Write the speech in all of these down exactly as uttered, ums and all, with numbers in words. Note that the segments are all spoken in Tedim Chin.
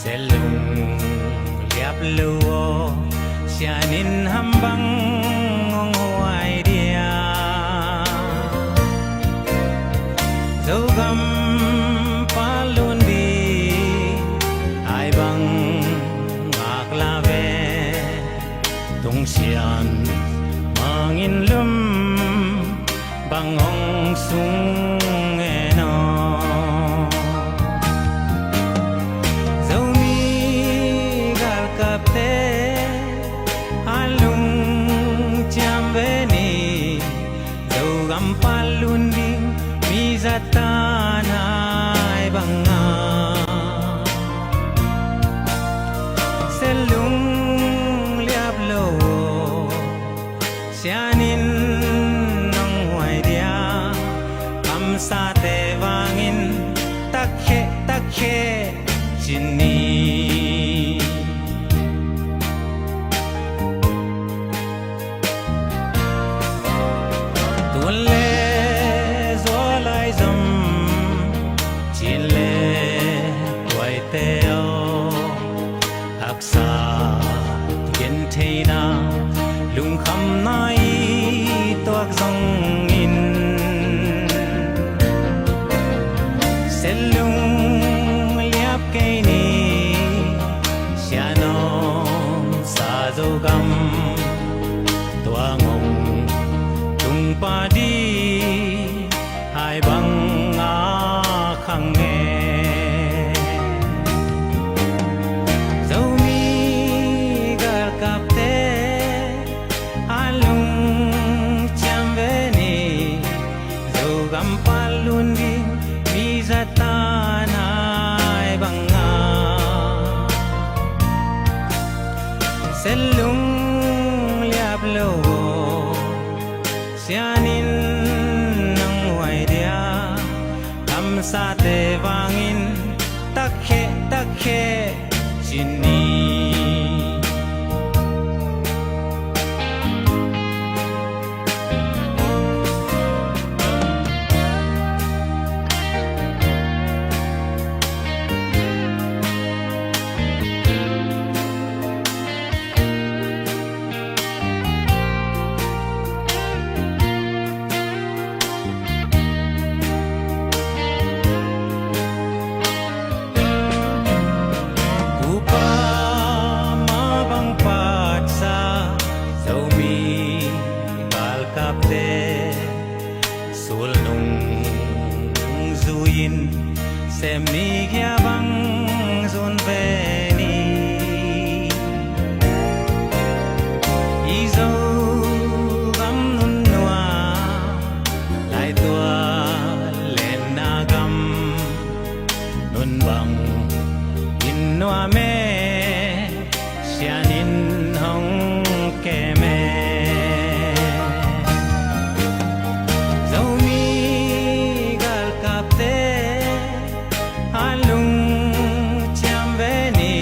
Lung liap lo aw, sian in ham bang hong huai dia? Zogam palun di ai bang ngak la ve. Tung sian mangin lum bang hong sung en aw. Zomi galkapte a lungciam ve ni, Zogam palun ding mi zatan ai bang a. Selung liap lo aw, sian in hong huai dia? Kamsate vangin takkhe takkhe ci ni. Tun le zualai zom, cin le tuaite aw, haksa gentheihna lungkhamna i tuak zongin, selung liap kei ni. Sian om sa Zogam tuang hong tung padi ai bang a khang e. Zomi galkapte a lungciam ve ni, Zogam palun ding mi zatan ai bang a. Selung liap lo aw, sian in hong huai dia? Kamsate vangin takkhe takkhe ci ni. Kupa ma bang patsa Zomi galkapte sulnung zui-in sem ni, kia bang zun ve ni. I Zogam nunnuam laitual lenna gam, nun bang in nuam e, sian in hong kem e. Zomi galkapte a lungciam ve ni,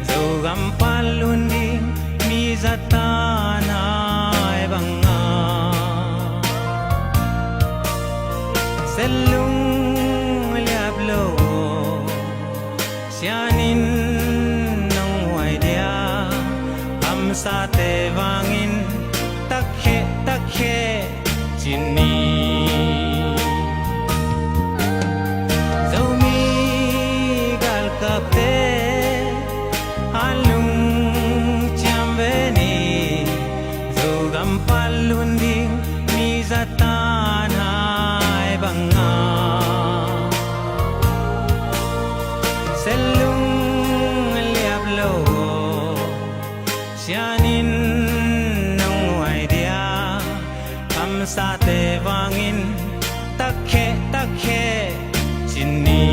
Zogam palun ding mi zatan ai bang a. Selung liap lo aw, sian in hong huai dia? Kamsate vangin takkhe takkhe ci ni. Zomi galkapte a lungciam ve ni, Zogam palun ding mi zatan ai bang a. Selung liap lo aw, sian in hong huai dia? Kamsate vangin takkhe takkhe ci ni.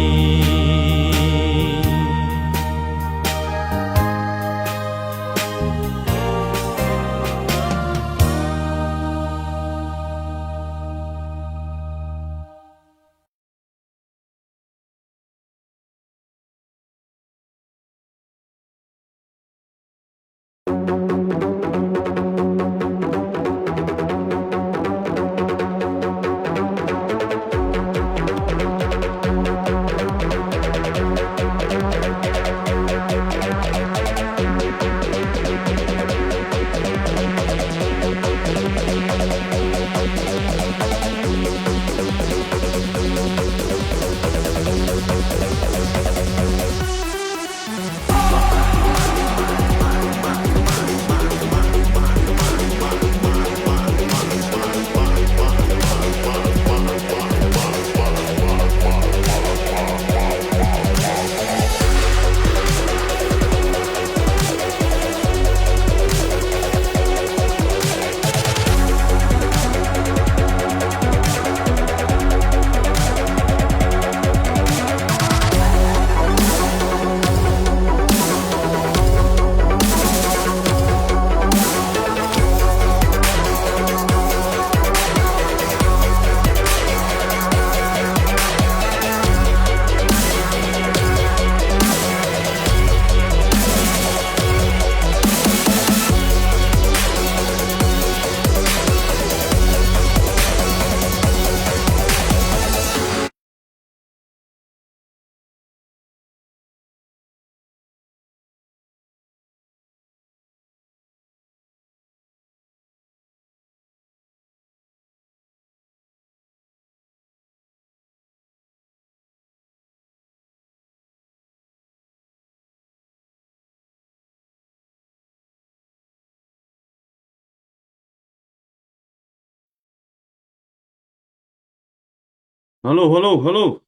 Hello, hello, hello.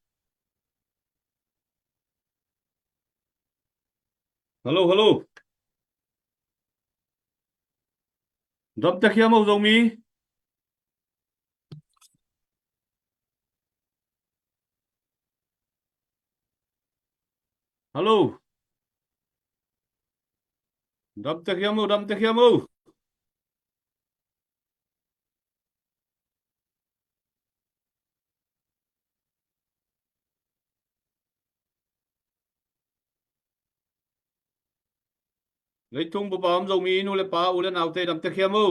Hello, hello. Dam tek hiam o Zomi? Hello. Dam tek hiam o, dam tek hiam o. Leitung bup a om Zomi nu le pa, u le naute, dam tek hiam o?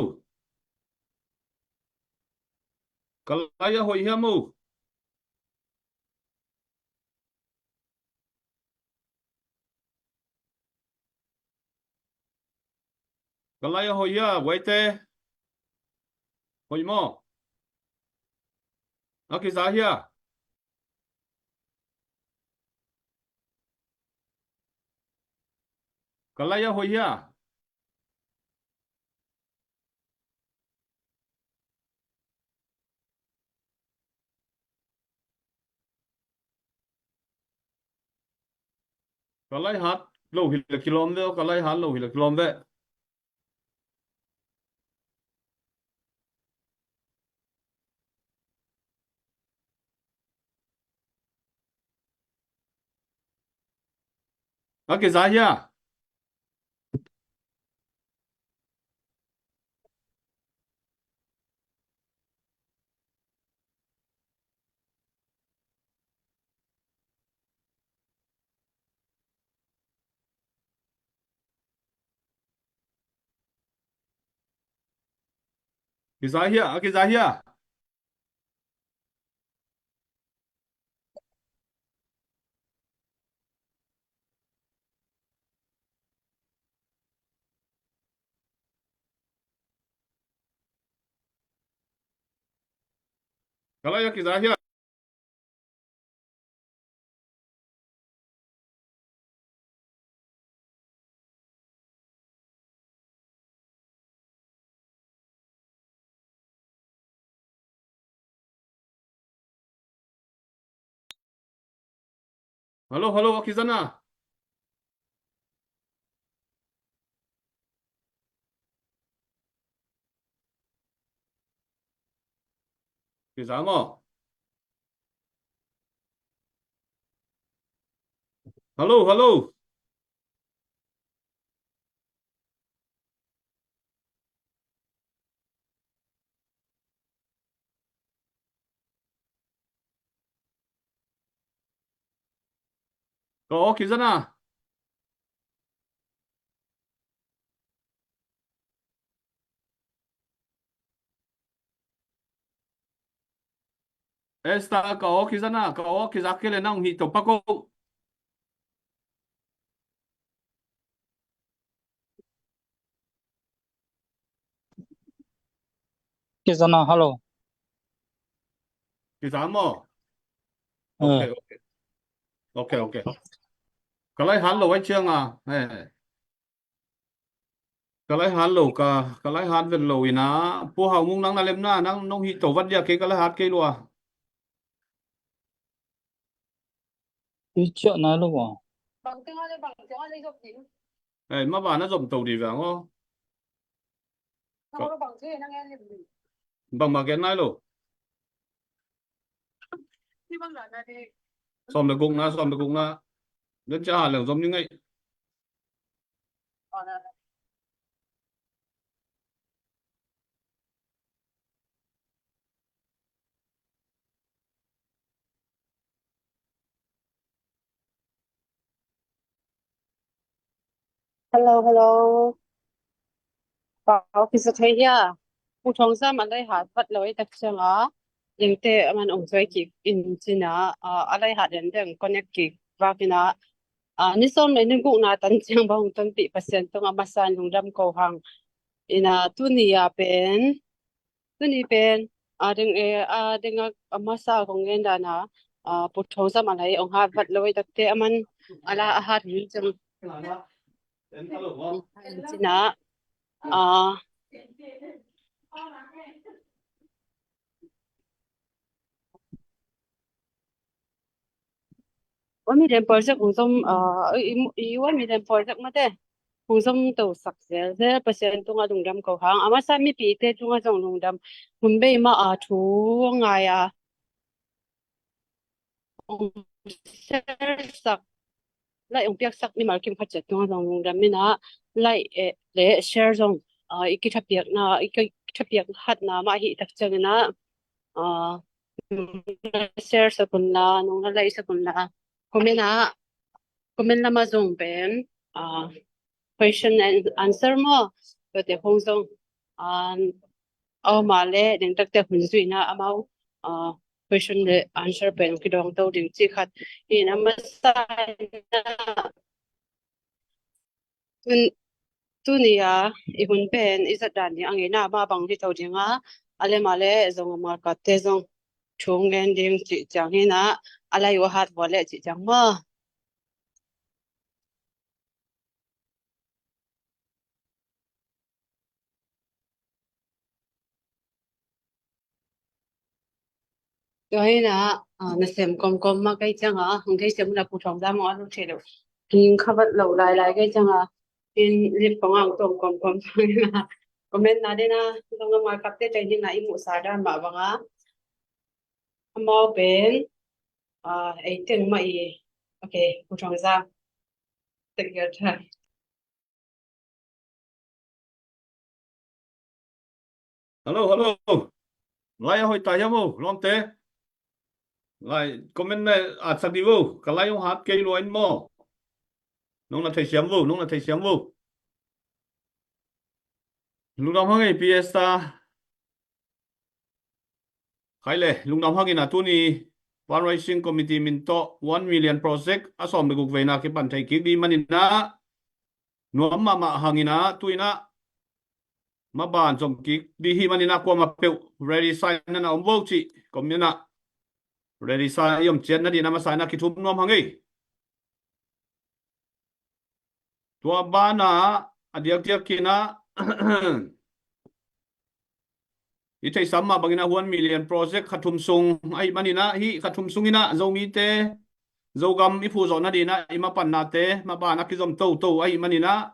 Ka lai a hoih hiam o? Ka lai a hoih hia, guaite? Hoih maw? A kiza hia? Ka lai a hoih hia? Ka lai hat lo hi le kilawm ve, ka lai hat lo hi le kilawm ve. A kiza hia? Kiza hia, a kiza hia? Ka lai a kiza hia? Hello, hello, a kiza na? Kiza maw? Hello, hello. Ka aw kiza na? Esther, ka aw kiza na? Ka aw kiza kei le nang hih to pak o. Kiza na, hello. Kiza maw? Eh. Ok, ok. Ok, ok. Ka lai hat lo ai ciang a. Eh. Ka lai hat lo ka, ka lai hat vet lo ina. Pu Hau Mung nang na lem na, nang nong hih to vat dia kei ka lai hat kei lua. I ciah nai lo a. Eh, ma ba na zom to di vang o. Bang ma gen nai lo. Sawm le guk na, sawm le guk na. Den cia ha leng zom ni ngai. Hello, hello. Pau, kiza thei hia? Pu Thong Zam a lai hat vat lo i tak ciang a. Lengte a man ong zuai kik in cina, a, a lai hat den den connect kik vak ina. A, ni sawm le ni guk na tan ciang bang hong tonpih Pasian tungah masa in lungdam ko hang. Ina tuni a pen, tuni pen, a ding e, a ding a, a masa kong gen dan a, a, Pu Thong Zam a lai ong hat vat lo i takte a man a la a hat hi ciang. Cina, a, One Million Project hong zom, ah, i, i, i One Million Project mate hong zom to sak zelzel Pasian tungah lungdam ko hang. A masa mipite tungah zong lungdam. Hun bei mah a thu ngai a hong share sak, like hong piaksak mimal kim khat ciat tungah zong lungdam in ah, like, eh, le share zong, ah, i kithapiakna, i kithapiak hatna mah ahih tak ciangin ah, ah, nong na share sak un la, nong na like sak un la. Comment ah, comment lamah zong pen, ah, question and answer maw, tuate khong zong, ah, a om a leh dengtak teh hun zuihna amau, ah, question le answer pen kidawng to ding cih khat. In a masa in ah, tun-, tuni a i hun pen i zat dan ding a ngeina mah bang hi to ding a, a lem a leh zong a malkapte zong thu ngen ding cih ciang hi na, a lai uh a hat vua leh cih ciang maw. Tua hi na, ah, nasem kawmkawm mah kei ciang a, hong kei sem na Pu Thawng Zam hong a lut thei lo. Hing khabat lo lailai kei ciang a, in lip kong ang tawm kawmkawm hi na. Comment na dena, zong a malkapte tei hi na i muhsa dan mah bang a. Amau pen, ah, ei teng mah i, okay, Pu Thawng Zam. Thank you. Hello, hello. Lai a hoih ta hiam o, lawmte? Lai, comment na at sak di vo. Ka lai hong hat kei lua in maw. Nong na theisiam vo, nong na theisiam vo. Lungdam hang ei, P S ta. Khai le, lungdam hang in a tuni Fundraising Committee min tawh One Million Project a sawm le guk veina kipan thei kik di manin a, nuam mahmah hang in a, tu in a maban zom kik di hi manin a, kuamah peuh ready sa in a om vo cih, comment in a ready sa i om ciat na di na masa in a kithum nuam hang ei. Tua ban a, a diakdiak in a, i theihsam mah bangin a One Million Project kha thum sung ahih manin a, hih kha thum sung in a Zomite, Zogam i phuh zawh na di in a i mapannate maban a kizom toto ahih manin a,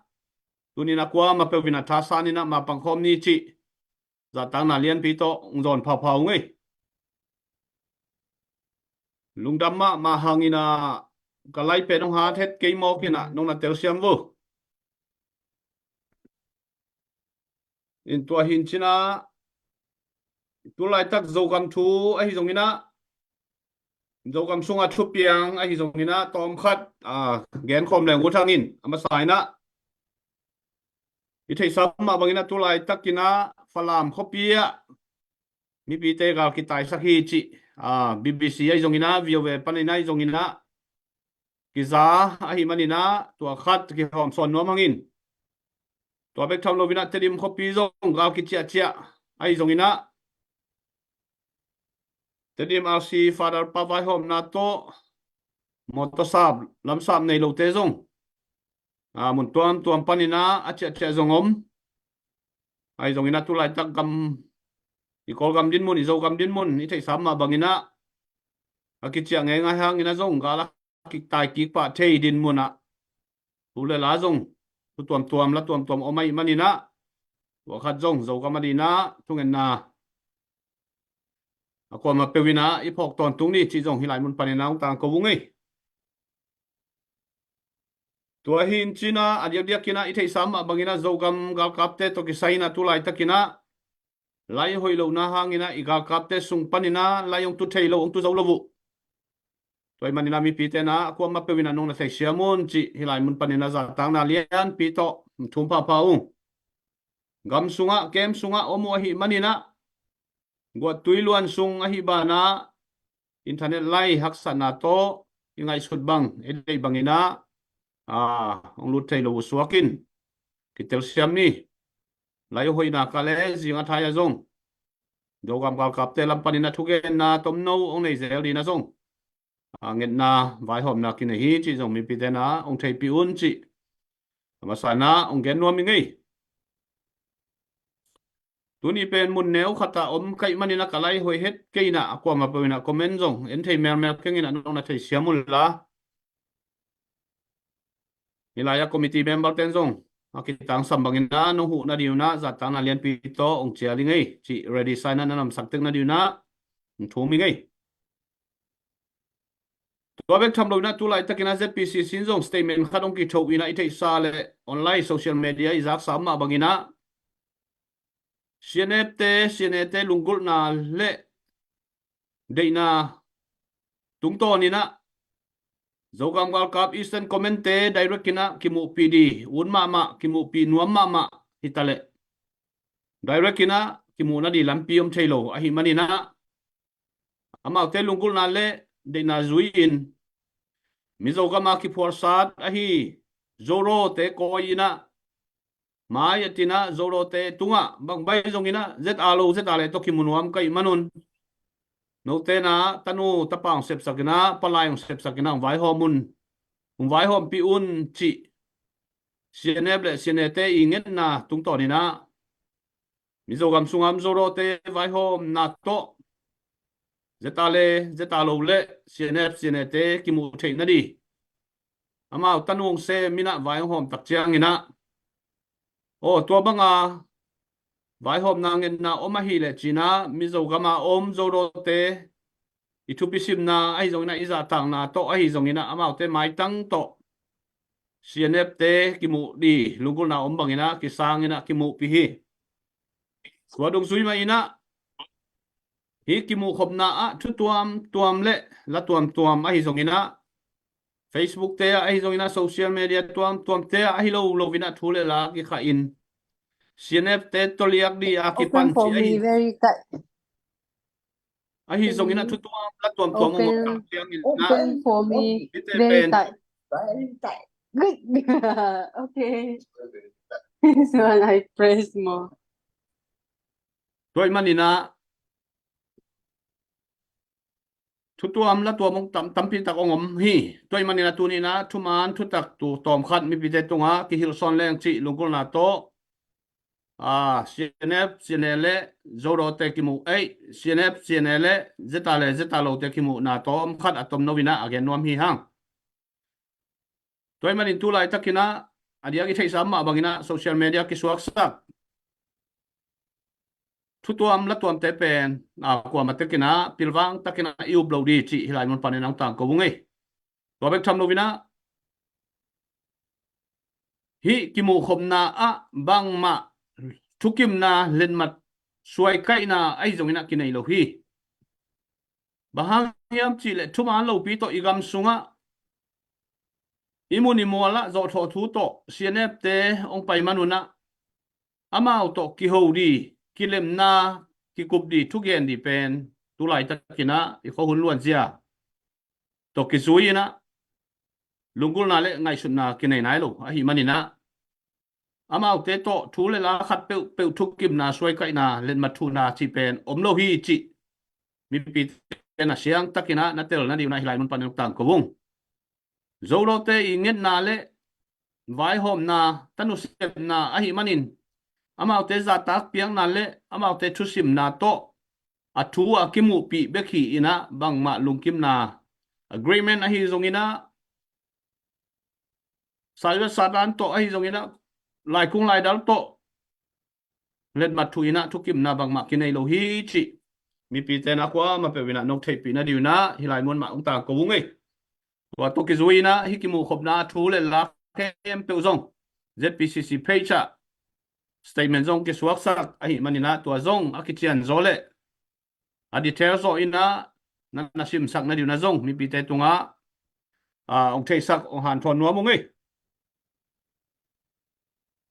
tuni in a kuamah peuh in a thasan in a mapang khawm ni cih zahtakna lianpi tawh hong zawn phapha ung ei. Lungdam mahmah hang in a, ka lai pen hong hat het kei mawk in a, nong na telsiam vo. In tua hi in cin a, tu laitak Zogam thu ahi zong in a, Zogam sung a thupiang ahi zong in a, tawm khat, ah, gen khawm leng ut hang in, a masa in a, i theihsam mah bangin a tu laitak in a Falam khuapi ah mipite gal kitaisak hi cih, ah, B B C ahi zong in a, V O A panin ahi zong in a kiza ahih manin a, tua khat kihawm sawn nuam hang in. Tua bek tham lo in a Tedim khuapi zong gal kiciahciah ahi zong in a, Tedim R C Father pa vaihawmna tawh mawtaw sap, lamsap nei lote zong, ah, mun tuamtuam panin a, a ciahciah zong om. Ahi zong in a tu laitak gam, i Kawlgam dinmun, i Zogam dinmun i theihsam mah bangin a, a kiciah ngeingai hang in a zong gal a kitai kik pah thei dinmun ah thu le la zong, thu tuamtuam la tuamtuam om ahih manin a, tua khat zong Zogam a di in a thungetna a kuamah peuh in a i phawk tawntung ni cih zong hih lai mun panin a hong tangko ung ei. Tua hi in cin a, a diakdiak in a i theihsam mah bangin a Zogam galkapte tawh kisai in a tu laitak in a lai hoih lohna hang in a i galkapte sung panin a lai hong tu thei lo, hong tu zo lo uh. Tua ahih manin a mipite in a kuamah peuh in a nong na theisiam un cih hih lai mun panin a zahtakna lianpi tawh thum phapha ung. Gam sungah, kem sungah om uh ahih manin a, guahtui luan sung ahih ban a, internet lai haksatna tawh i ngaihsut bang, i deih bangin a, a, hong lut thei lo uh suak in kitelsiam ni. Lai hoihna ka le zing a thai a zong Zogam galkapte lam panin a thugenna tomno hong nei zel ding a zong, a, ngetna vaihawmna kinei hi cih zong mipite in a hong theihpih un cih a masa in a hong gen nuam ing ei. Tuni pen mun neu khat ah om ka hih manin a ka lai hoih het kei in a, a kuamah peuh in a comment zong en thei melmel keng in a nong na theisiam un la. Hih lai-ah committee member ten zong a kitangsam bangin ah nong huh nading un ah zatanna lianpi tawh hong cial ing ei, cih ready sign ah na namsak tek nading un ah hong thum ing ei. Tua bek tham lo in ah tu laitakin ah Z P C C in zong statement khat hong kithoh in ah i theihsa le online social media i zaksa mah bangin ah C N F te, C N A te lunggulhna le deihna tungtawn in ah Zogam galkap Eastern Command te direct in ah kimuhpih ding, ut mahmah, kimuhpih nuam mahmah hi ta leh direct in ah kimuhna ding lampi om thei lo ahih manin ah amaute lunggulhna le deihna zui-in Mizo gam a kiphualsat ahi Zorawte kawi in ah mai a tin ah Zorawte tungah bang bai zong in ah Z R lo, Z R le tawh kimu nuam ka hih manun note in ah tanu tapa hong sepsak in ah palai hong sepsak in ah hong vaihawm un, hong vaihawmpih un cih C N F le C N A te i ngetna tungtawn in ah Mizo gam sungah Zorawte vaihawmna tawh Z R le, Z R lo le C N F, C N A te kimuh theih nading amau tanu hong sem in ah vai hong hawm tak ciangin ah, aw, tua banga vaihawmna ngetna om ahih leh ci-in ah Mizo gam a om Zorawte i thupi simna ahi zongin ah i zahtakna tawh ahi zongin ah amaute maitang tawh C N F te kimuh ding lunggulhna om bangin ah kisang in ah kimuhpih hi. Tua dungzui mah in ah hih kimuhkhopna ah thu tuamtuam le la tuamtuam ahi zongin ah Facebook te ah ahi zongin ah social media tuamtuam te ah ahi lo lo in ah thu le la kikhah in C N F te tawh liak ding a kipan cih ahi. Ahi zongin ah thu tuam la tuamtuam hong om tak ciangin ah open for me. Mite pen good. Okay. This one I press more. Tua ahih manin ah thu tuam la tuam hong tam, tampi tak hong om hi. Tua ahih manin ah tuni in ah thuman thutak tu tawmkhat mipite tungah kihilh sawn leng cih lunggulhna tawh, ah, C N F, C N A le Zorawte kimuh, ei, C N F, C N A le Z R le Z R lote kimuhna tawmkhat a tomno in ah a gen nuam hi hang. Tua ahih manin tu laitakin ah a diak i theihsa mah bangin ah social media kisuaksak thu tuam la tuamte pen a kuamah tekin ah pilvang takin ah i up lo ding cih hih lai mun panin ah hong tangko ung ei. Tua bek tham lo in ah hih kimuhkhopna ah bangmah thukimna letmat suaikaihna ahi zongin ah kinei lo hi. Bang hang hiam cih leh thuman lopi tawh i gam sungah i mun i mual ah zawhthawh thu tawh C N F te hong pai manun ah amau tawh kiho ding, kilemna, kikup ding, thugen ding pen tu laitakin ah i khuahun luanzia tawh kizui in ah lunggulhna le ngaihsutna kinei nai lo ahih manin ah amaute tawh thu le la khat peuhpeuh thukimna suaikaihna letmat thuhna cih pen om lo hi cih mipite na siang takin ah na tel nading un ah hih lai mun panin hong tangko ung. Zorawte i ngetna le vaihawmna, tanu sepna ahih manin amaute zahtak piakna le amaute thusimna tawh a thu a kimuhpih bek hi in ah bangmah lungkimna agreement ahi zongin ah saiwa satan tawh ahi zongin ah laikung laidal tawh letmat thuh in ah thukimna bangmah kinei lo hi cih mipite na kuamah peuh in ah nong theihpih nading un ah hih lai mun mah hong tangko ung ei. Tua tawh kizui in ah hih kimuhkhopna thu le la khempeuh zong Z P C C page ah statement zong kisuaksak ahih manin ah tua zong a kician zaw le a detail zawh in ah na, na simsak nading un ah zong mipite tungah, ah, hong theihsak hong hanthawn nuam ung ei.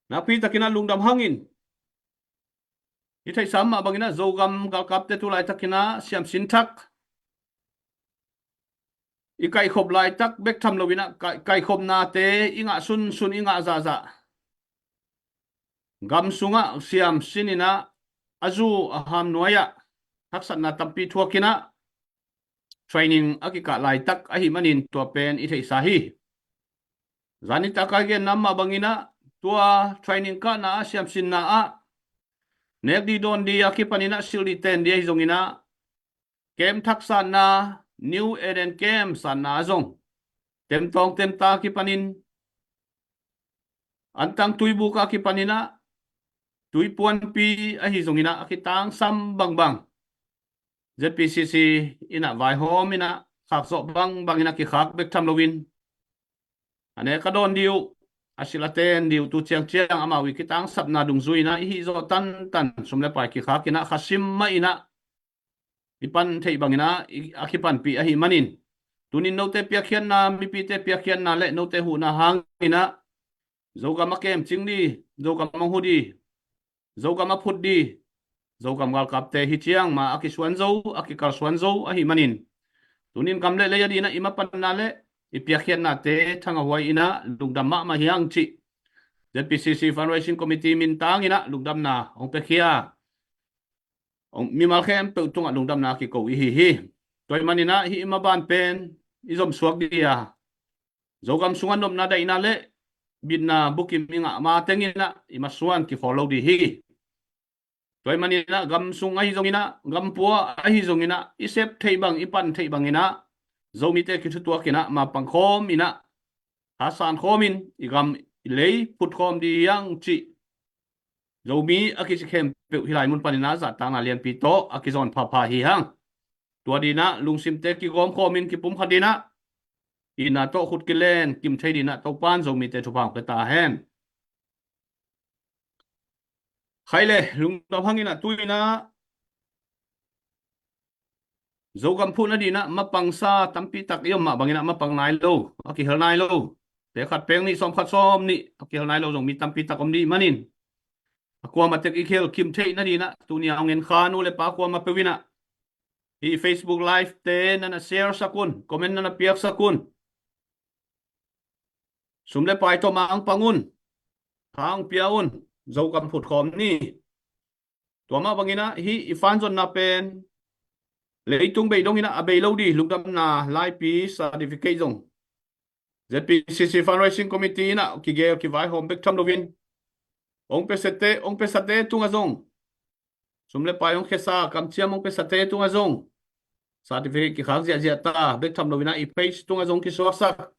Nakpi takin ah lungdam hangin i theihsa mah bangin ah Zogam galkapte tu laitakin ah siamsin thak i kaihkhop laitak bek tham lo in ah kai, kaikhopnate i ngah sunsun, i ngah zahzah gam sungah siamsin in ah a zu a ham nuai ah haksatna tampi thuak in ah training a kikah laitak ahih manin tua pen i theihsa hi. Zan nitak a i genna mah bangin ah tua training kahna ah, siamsinna ah nek ding dawn ding a kipan in ah silh ding ten ding ahi zongin ah camp thak sanna, New Eden Camp sanna ah zong temtawng temta a kipan in Antang tuibuk a kipan inah, tuipuanpi ahi zong inah a kitangsam bangbang, Z P C C inah vaihawm inah khakzawh bangbang inah kikhak bek tham loin, a nek a dawn dih uh, a silh a ten dih uh, tu ciangciang amau i kitangsapna dungzui inah i hih zawh tantan, sum le pai kikhak inah khasim mah inah i pan theih bang inah i, a kipanpih ahih manin, tunin note piakkhiatna, mipite piakkhiatna le note huhna hang inah Zogam a kemcing dih, Zogam a hu dih, Zogam a phut dih, Zogam galkapte hi ciang ma a kisuan zo, a kikalsuan zo ahih manin, tunin gam le lei a dih inah i mapanna le i piakkhiatnate thangah huai inah lungdam mahmah hi hang cih Z P C C Fundraising Committee mintang inah lungdamna hong piakhia. Hong, mimal khempeuh tungah lungdamna kiko i hi hi. Tua ahih man inah hih i maban pen i zomsuak dih a, Zogam sungah nopna daihna le bitna bukim i ngah ma teng inah i masuan kikhol lo dih hi. Tua ahih man inah gam sung ahi zong inah, gam pua ahi zong inah, i sep theih bang, i pan theih bang inah Zomite kithutuak inah mapang khawm inah, hasan khawm in i gam i lei phut khawm dih hi hang cih Zomi a kici khempeuh hih lai mun pan inah zahtakna lianpi tawh a kizawn phapha hi hang. Tua dih inah lungsimte kigawm khawm in kipumkhat dih inah, itna tawh khut kilen kim thei dih inah Topan Zomite thupha hong pia ta hen. Khai le, lungdam hang inah tu inah Zogam phuhna dih inah mapangsa tampi tak i om mah bang inah mapang nai lo, a kihel nai lo, pek khat pek nih, sawm khat sawm nih a kihel nai lo zong mi tampi tak om dih manin, a kuamah tek i kihel kim theihna dih inah tuni a hong en kha nu le pa kuamah peuh inah hih Facebook Live te nan a share sak un, comment nan a piak sak un. Sum le pai tawh mangpang un, tha hong pia un, Zogam phut khawm ni. Tua mah bang inah hih i fanzonna pen leitung bei dong inah a bei lo dih, lungdamna laipi certificate zong Z P C C Fundraising Committee inah kigel kivaihawm bek tham loin, hong pesate, hong pesate tungah zong, sum le pai hong khesa kamciam hong pesate tungah zong certificate kikhak ziahziah ta bek tham lo inah i page tungah zong kisuaksak.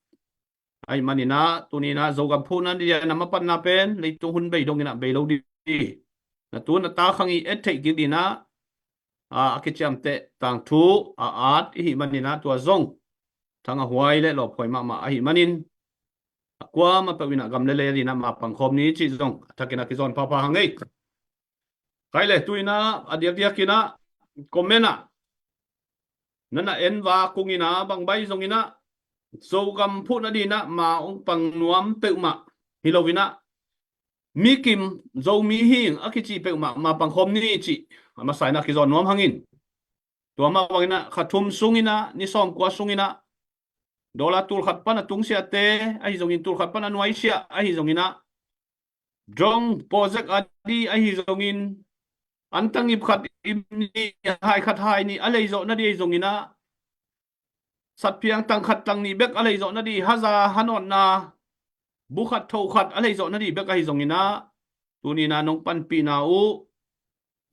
Ahih man inah tuni inah Zogam phuhna dih a na mapanna pen leitung hun bei dong inah bei lo dih. Na tu na ta khang i et theih kik dih inah a, a kiciamteh tangthu a at i hih man inah tua zong thangah huai le lawphuai mahmah ahih manin, a kuamah peuh inah gam le lei a dih inah mapang khawm ni cih zong a thak inah kizawn phapha hang ei. Khai le, tu inah a diakdiak inah comment ah nan a en va kung inah bang bai zong inah Zogam phuhna dih inah ma hong pang nuam peuhmah hi lo inah, mi kim Zomi hi ing a kici peuhmah mapang khawm ni cih a masa inah kizawn nuam hang in. Tua mah bang inah kha thum sung inah, ni sawmkua sung inah dollar tul khat pan a tungsiahte ahi zongin, tul khat pan a nuaisiah ahi zong inah, drone project a dih ahi zongin, antang ip khat ip nih, hai khat hai nih a lei zawh na dih ahi zong inah, satphiang tang khat tang nih bek a lei zawh na dih, haza hanawtna bu khat tho khat a lei zawh na dih bek ahi zong inah, tuni inah nong panpihna uh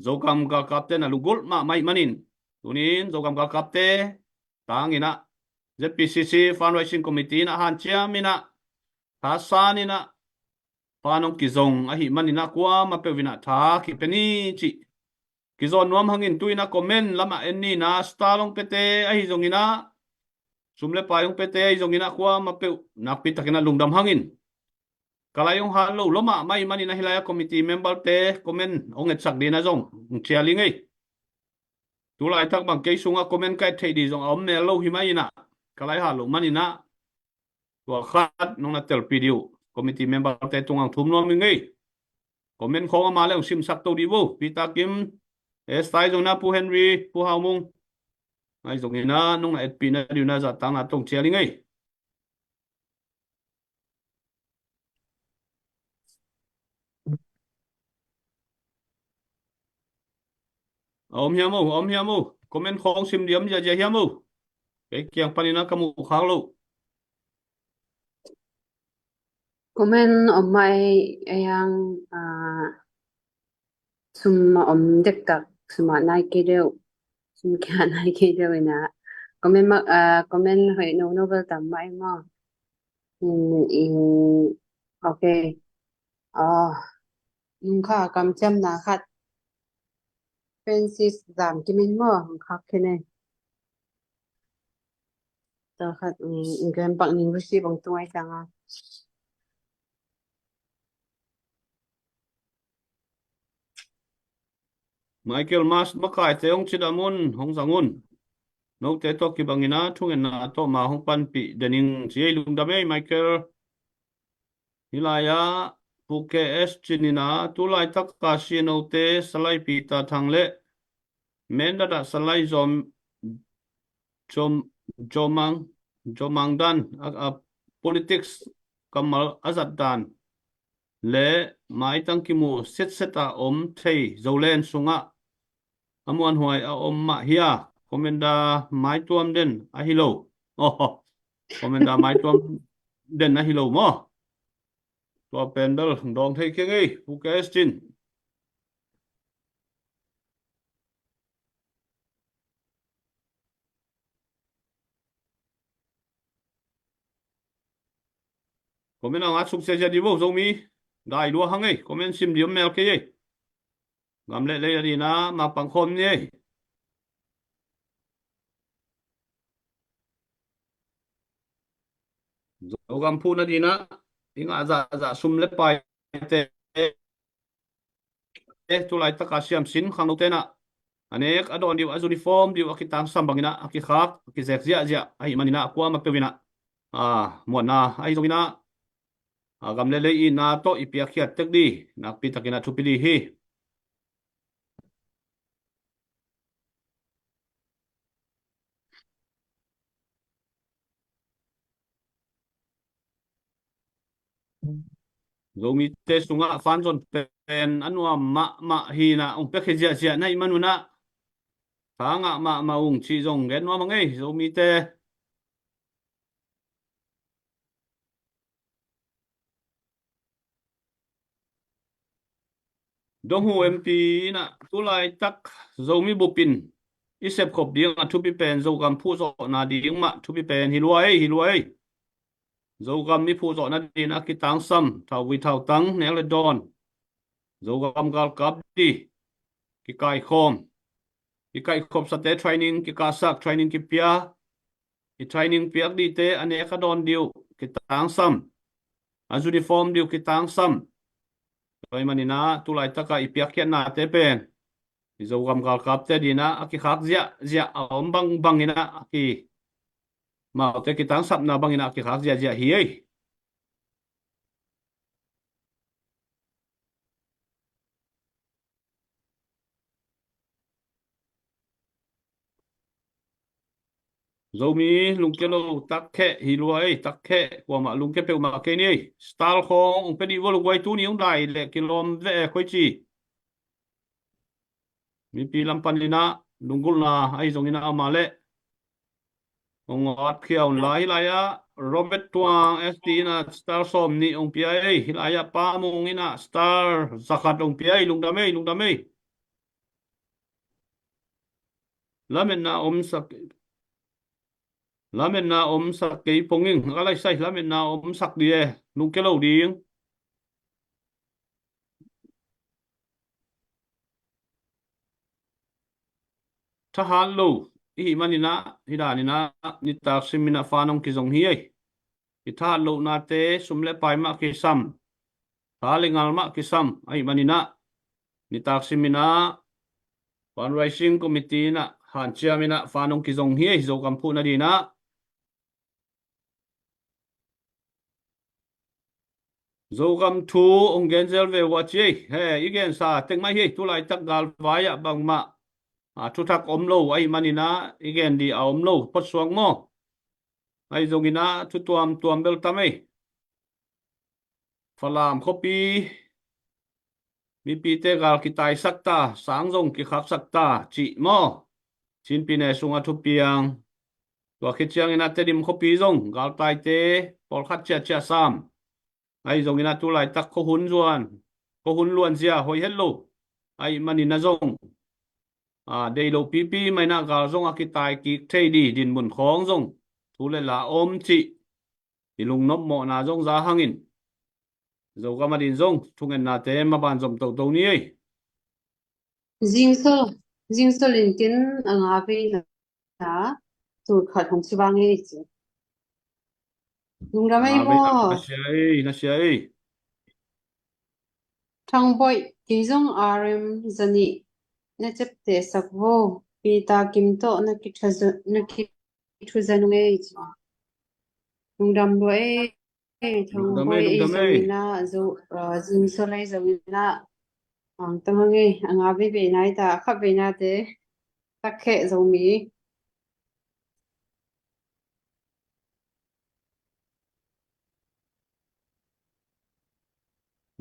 Zogam galkapte na lunggulh mahmah ahih manin, tuni in Zogam galkapte tang inah Z P C C Fundraising Committee inah hanciam inah, thasan inah, pan hong kizong ahih man inah kuamah peuh inah tha kipia ni cih kizawn nuam hang in. Tu inah comment lamah en ni inah, star hong piate ahi zong inah, sum le pai hong piate ahi zong inah kuamah peuh nakpi tak inah lungdam hang in. Ka lai hong hal lo lua mahmah ahih man inah hih lai a committee member te comment hong etsak dih inah zong hong cial ing ei. Tu laitak bang kei sungah comment ka et theih dih zong a om mel lo hi mah inah, ka lai hal loh man inah tua khat nong na telpih dih uh committee member te tungah hong thum nuam ing ei. Comment khawng amah le hong simsak to dih vo. Peter Kim, Estai zong inah, Pu Henry, Pu Hau Mung, ngai zong inah nong na etpih na dih uh inah zahtakna tawh hong cial ing ei. A om hiam o, a om hiam o? Comment khawng sim dih om ziahziah hiam o? Kei kiang pan inah ka muh khak lo. Comment om mah ei, ei ang, ah, sum a om dektak, sum a nai kei deuh, sum kia nai kei deuh inah. Comment mah, ah, comment hoih nono bel tam mah ei maw. Hmm, i, ok. Aw, nungkha kamciamna khat. Francis Zam Kim in maw, nungkha khin ei. Tua khat, um, England bang ning receive ang tungai tanga. Michael Mas makaite hong cidam un, hong zang un. Note tawh kibangin a thungetna tawh ma hong panpih dening ci ei. Lungdam ei Michael. Hilai-ah Pu K S Cin in a tulaitak a C N O te Salai Peter Thang le Mendat ah Salai Zom, Zom, Zomang, Zomang dan a, a politics kammal a zat dan le maitang kimu setset a om thei Zoland sungah a muanhuai a om mah hi a, Commander maituam den ahi lo. Oh, Commander maituam den ahi lo maw? Tua pen bel dawng thei keng ei, Pu K S Cin. Comment a ngat suk sia sia di vo, Zomi dai lua hang ei, comment sim di om mel kei ei. Gam le lei a dina ma pang khawm ni ei. Zogam phuhna dina i ngah zahzah sum le paite, eh, tulaitak a siamsin khangno tena a nek a dawn diu, a uniform diu, a kitangsam bangina a kikhak, a kizek ziahziah ahi manina kuamah peuhina, a, muanna ahi zongina, a, gam le lei itna tawh i piakkhiat tek di nakpi takina thupi di hi. Zomite sungah fanzon pen a nuam mahmah hina ung piakkhiat ziahziah na ih manuna tha ngah mahmah ung cih zong gen nuam a ngei Zomite. Donghu M P inah tulaitak Zomi bupin i sepkhop ding a thupi pen Zogam phuhzawhna ding mah thupi pen hi lua ei, hi lua ei. Zogam i phuhzawhna ding a kitangsam thauvui thautang nek le dawn Zogam galkap di kikaikhawm, kikaikhopsate training kikahsak, training kipia, i training piak dihte a nek a dawn diu kitangsam, a uniform diu kitangsam. Tua i manina tulaitaka i piakkhiatnate pen i Zogam galkapte dina a kikhak ziahziah a om bangbangina a ki maute kitangsapna bangina a kikhak ziahziah hi ei. Zomi lungkia lo takkheh hi lua ei, takkheh kuamah lungkia peuhmah kei ni ei. Star khawng ung pia dih vua lungguai, tuni ung dai leh kilawm veh e khoi ci. Mipi lam paninah lunggulhna ahi zonginah amah leh ung at khia un lai. Hilai-ah Robert Tuang S T inah star sawm nih ung pia ei. Hilai-ah Pa Mung inah star zakhat ung pia ei. Lungdam ei, lungdam ei. Lametna om sak, lametna om sak kei ponging a ka laisai, lametna om sak di e, lungkia lo ding. Thahat lo i hih maninah hih daninah nitak siminah fan hong kizong hi ei. I thahat lohnate sum le pai mah kisam, tha le ngal mah kisam ahi maninah nitak siminah fundraising committee inah hanciam inah fan hong kizong hi ei. Zogam phuhna dinah Zogam thu hong genzel ve uh a ci ei. He, i gensa tek mai hi ei. Tulaitak galvai ah bangmah a thuthak om lo ahi maninah i gen dih a om lo photsuak maw? Ahi zonginah thu tuamtuam bel tam ei. Falam khuapi mipite gal kitaisak ta, sang zong kikhaksak ta cih maw? Cinpi ne sungah thupiang. Tua khit cianginah Tedim khuapi zong galtaite pawlkhat ciahciah sam. Ahi zonginah tulaitak khuahun zuan, khuahun luanzia hoih het lo ahi maninah zong a, dei lo pipi mainah gal zong a kitai kik thei di dinmun khawng zong thu le la om cih i lungnop mawhna zong za hangin Zogam a din zong thungennate maban zom toto ni ei. Zingso, Zingso Linkin a nga veina tul khat hong sibang ei ci. Lungdam ei maw? Na sia ei, na sia ei. Thangboih, kei zong R M zanih na ciapteh sak vo. Peter Kim tawh na kithuza, na kithuza nung ei ci. Lungdam lua ei. Ei, Thangboih ei, lungdam ei, lungdam ei. Zong ina, Zo, uh, Zingso lei zong ina. Ang tang hang ei, a nga vei vei nai ta, a khat vei nate. Takheh Zomi.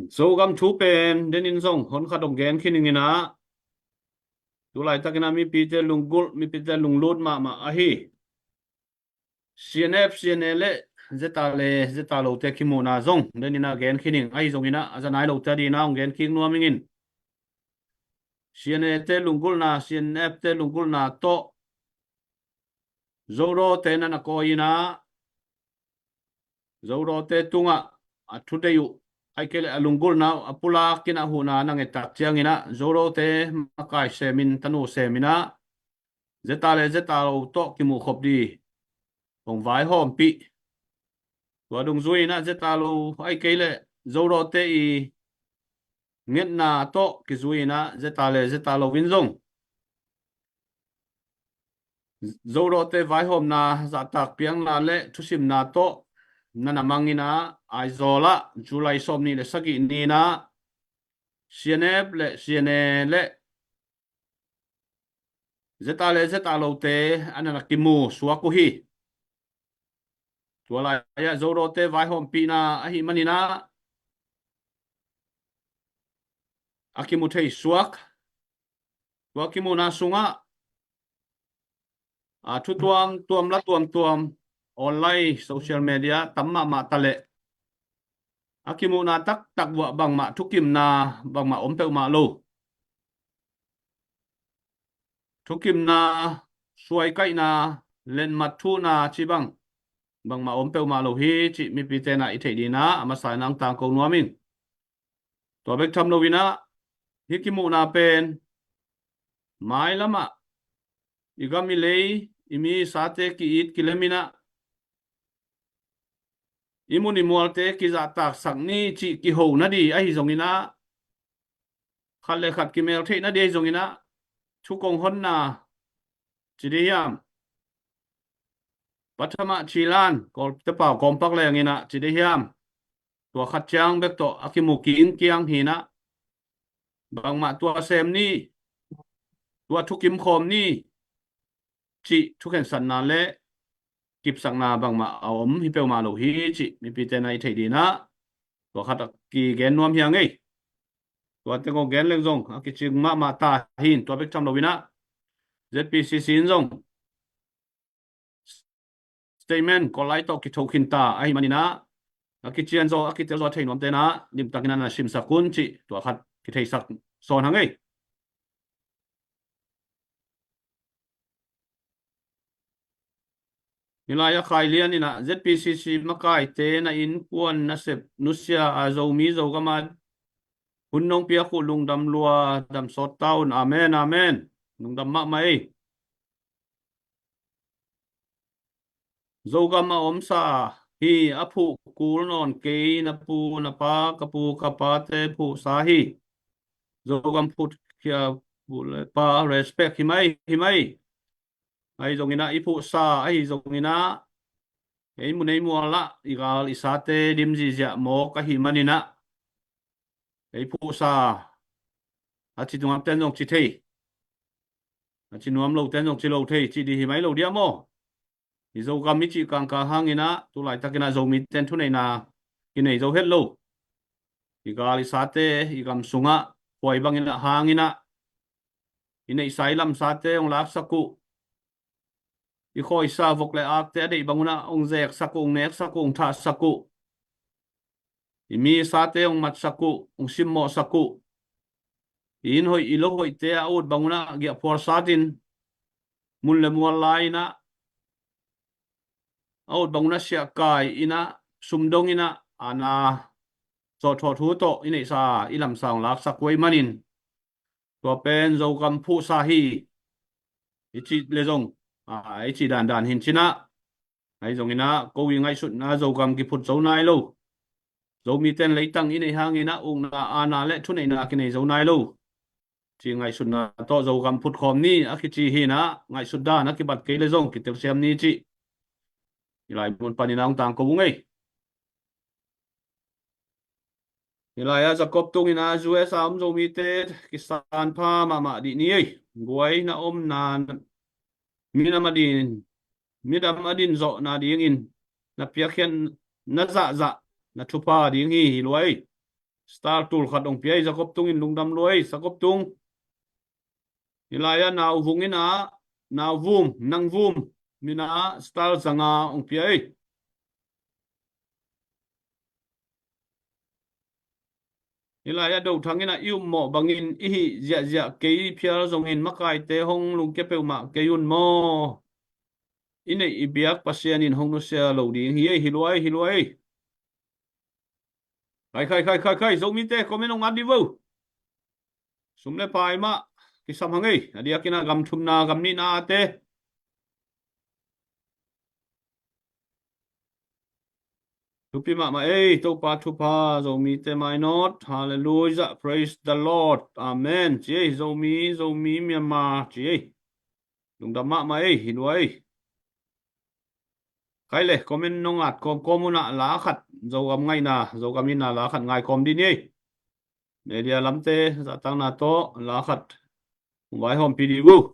Zogam thu pen, denin zong, hon khat hong gen khin ing ina. Tulaitak ina mipite lunggulh, mipite lunglut mahmah ahi. C N F, C N A le, ZRA le, ZRA lote kimuhna zong, denin a gen khin ing, ahi zong ina, a za nai lote a dina, hong gen kik nuam ing in. C N A te lunggulhna, C N F te lunggulhna tawh, Zorawte na na kawi ina, Zorawte tungah, a thudei uh, ahih kei leh a lunggulhna uh, a pulak ina huhna na ngettak ciang ina, Zorawte makai semin, tanu semin a, ZRA le ZRA lo tawh kimuh khop di hong vaihawmpih. Tua dungzui ina ZRA lo ahih kei leh Zorawte i ngetna tawh kizui ina ZRA le ZRA lo in zong Zorawte vaihawmna zahtak piakna le thusimna tawh na na mang ina Aizawl ah July sawmnih le sagih ni ina C N F le C N A le ZRA le ZRA lote a na na kimu suak uh hi. Tua lai-ah Zorawte vaihawmpihna ahih manin ah a kimu thei suak. Tua kimuhna sungah a thu tuamtuam, la tuamtuam, online, social media tam mahmah ta leh a kimuhna taktak uah bangmah thukimna bangmah om peuhmah lo. Thukimna, suaikaihna, letmat thuhna cih bang bangmah om peuhmah lo hi cih mipite na i theih ding ina a masa ina hong tangko nuam ing. Tua bek tham lo ina hih kimuhna pen mailam ah i gam i lei, i mi i sate ki-it kilem ina i mun i mualte kizahtaksak ni cih kiho na di ahi zong ina, khat le khat kimel theih na di ahi zong ina, thu kong honna ci di hiam, pathama cilan, Kawlte pau kawmpak leng ina ci di hiam, tua khat ciang bek tawh a kimu kingkiang hi ina, bangmah tua sem ni, tua thukim khawm ni cih thukhensatna le kipsakna bangmah a om hi peuhmah lo hi cih mipite na i theih ding ina tua khat a kigen nuam hi ing ei. Tua teng kong gen leng zong a kicing mahmah ta hi in, tua bek tham lo ina Z P C C in zong statement Kawllai tawh kitho khin ta ahih manin ah a kician zaw, a kitel zaw thei nuamte na limtakin a na simsak un cih tua khat kitheisak sawn hang ei. Hih lai-ah Khai Lian in ah Z P C C makaite na innkuan nasep nusia a Zomi Zogam a hun nong piak uh lungdam lua, dam sawt ta un. Amen, amen. Lungdam mahmah ei. Zogam a omsa hi a phuh kul nawn kei, na pu na pa, ka pu ka pate phuhsa hi. Zogam phuh khia, pu le pa respect hi mai, hi mai. Ahi zongin ah i phuhsa ahi zongin ah ei mun ei mual ah i gal i sate dim zihziah mawk ahih manin ah ei phuhsa a ci tungah ten zong ci thei, a ci nuam lo ten zong ci lo thei, ci di hi mai lo diam aw. I Zogam i cih kangkang hangin ah tu laitakin ah Zomi ten thuneihna kinei zo het lo. I gal i sate i gam sungah khuai bangin ah hangin ah i neihsa i lamsate hong laksak uh, i khawisa vok le akte a deih bangun ah hong zeksak uh, hong neksak uh, hong thahsak uh. I mi sate hong matsak uh, hong simmawhsak uh. I inn hoih i lo hoihte a ut bangun ah giahphual satin mun le mual lai-in ah a ut bangun ah siahkai in ah sumdong in ah ana zawhthawh thu tawh i neihsa i lamsang laksak uh ahih manin, tua pen Zogam phuhsa hi i cih le zong, a, i cih dandan hi in cin ah, ahi zongin ah ko i ngaihsutna Zogam kiphut zo nai lo. Zomite in leitang i neih hangin ah ukna, aana le thuneihna kinei zo nai lo. Ci ngaihsutna tawh Zogam phutkhawm ni a kici hi in ah, ngaihsut dan a kibat kei le zong kitelsiam ni cih i lai mun panin ah hong tangko ung ei. Hi lai ah Jacob tungin ah U S A om Zomite kisan pha mahmah dih ni ei. Guai na omna minam a din, minam a din zawhna dingin na piakkhiat na zahzah na thupha ding hi, hi lua ei. Star tul khat hong pia ei Jacob tungin, lungdam lua ei Jacob tung. Hi lai ah Nau Vung in ah, Nau Vum, Nang Vum min ah star zanga hong pia ei. Hi lai ah Do Thang in ah, i upmawh bangin i hih ziahziah kei phial zongin makaite hong lungkia peuhmah kei un maw. I neih i biak Pasian in hong nusia lo ding hi ei, hi lua ei, hi lua ei. Khai, khai, khai, khai, khai, Zomite comment hong at dih vo. Sum le pai mah kisam hang ei, a diakin ah gam thumna, gam nihna te. Thupi mahmah ei, Topa thupha, Zomite mainawt, hallelujah, praise the Lord, amen ci ei, Zomi, Zomi, Myanmar ci ei. Lungdam mahmah ei, hi lua ei. Khai le, comment nong at kawmkawm un ah la khat, Zogam ngaihna, Zogam itna la khat ngai kawm dih ni ei. Media lamte zahtakna tawh la khat hong vaihawmpih dih uh.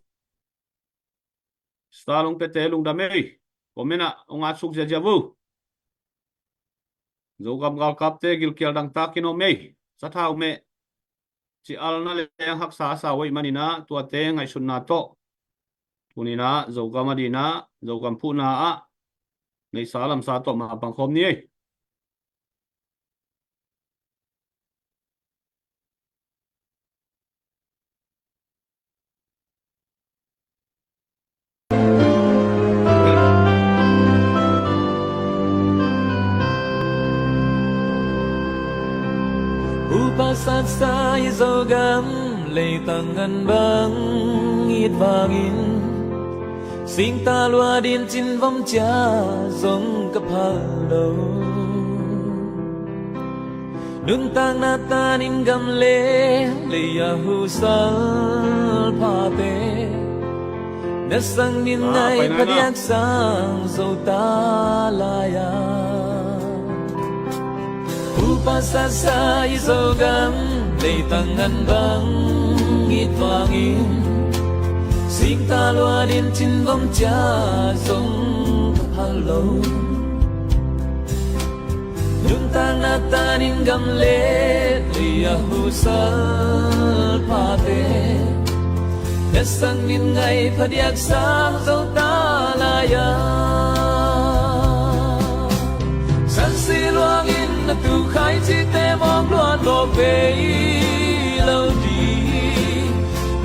Star hong piate lungdam ei. Comment ah hong at suk ziazia uh. Zogam galkapte gilkial dangtak in om ei. Sathau meh ci-alna leng haksa a sa uh ahih manin ah, tuate ngaihsutna tawh tuni in ah Zogam a din ah, Zogam phuhna ah neihsa lamsa tawh mapang khawm ni ei. Upa satsa i Zogam leitang ngan bang it vangin, singta lua din cinvom cia zong ka phal lo. Nuntakna tanin gam le lei a husal phate, na sang nin ngai phadiak sang zo ta lai-a. Upa satsa i Zogam leitang ngan bang it vangin, singta lua din cinvom cia zong ka phal lo. Nuntakna tanin gam le lei a husal phate, na sang nin ngai phadiak sang zo ta lai-a. Sansi luangin na tu khai cite mawng luan lo pei lo ding,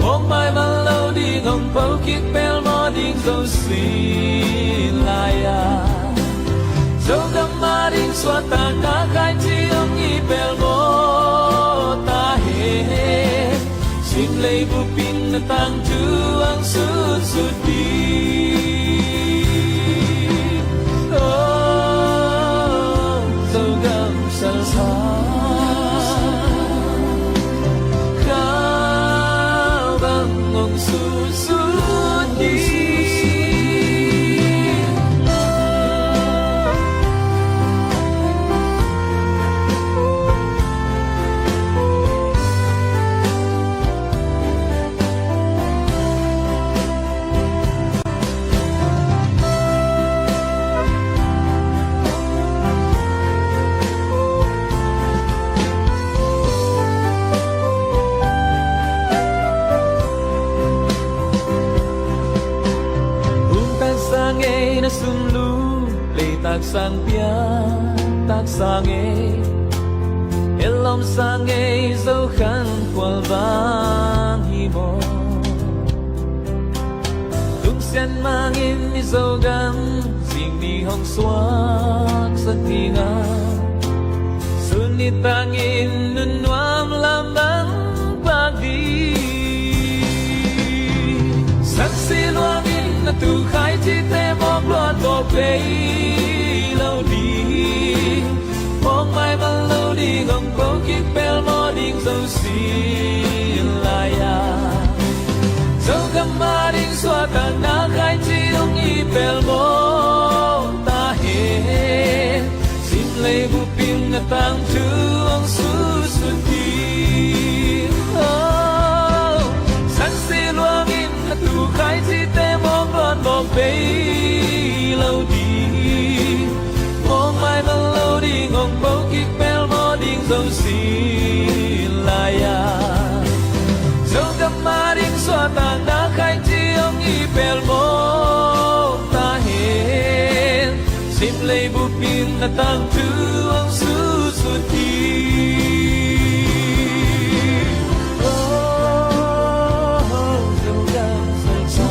mawng maimal lo ding, hong po kik pelmawh ding zo sin lai-a. Zogam a ding suahtakna khai ci hong i pelmawh ta hen. Sim lei bup in na tangthu hong sutsut ding. Oh, Zogam salsa, kau bang hong sutsut ding. Hun taksa ngei na sum lu, lei taksa pia taksa ngei, elom sa ngei zo khan khual vang hi maw. Lungsian mangin i Zogam zing ni hong suak sa ding a, sun Nitangin nunnuam lam bang pak ding. Sangsi luangin a tu khaici te mawk luan mawk bei lo ding. Mawk maimal lo ding, hong po kik pelmawh ding Zo sin lai-a. Zogam ading suahtakna khaici hong hi pelmawh ta hen. Sim lei bup in a tangthu hong sutsut ding. Oh, sangsi luangin a tu khaici te mawk luan mawk bei lo ding. Mawk maimal lo ding, hong po kik pelmawh ding Zo sin lai-a. Zogam ading suahtakna khaici hong hi pelmawh ta hen. Sim lei bup in a tangthu hong sutsut ding. Oh, Zogam Salsa.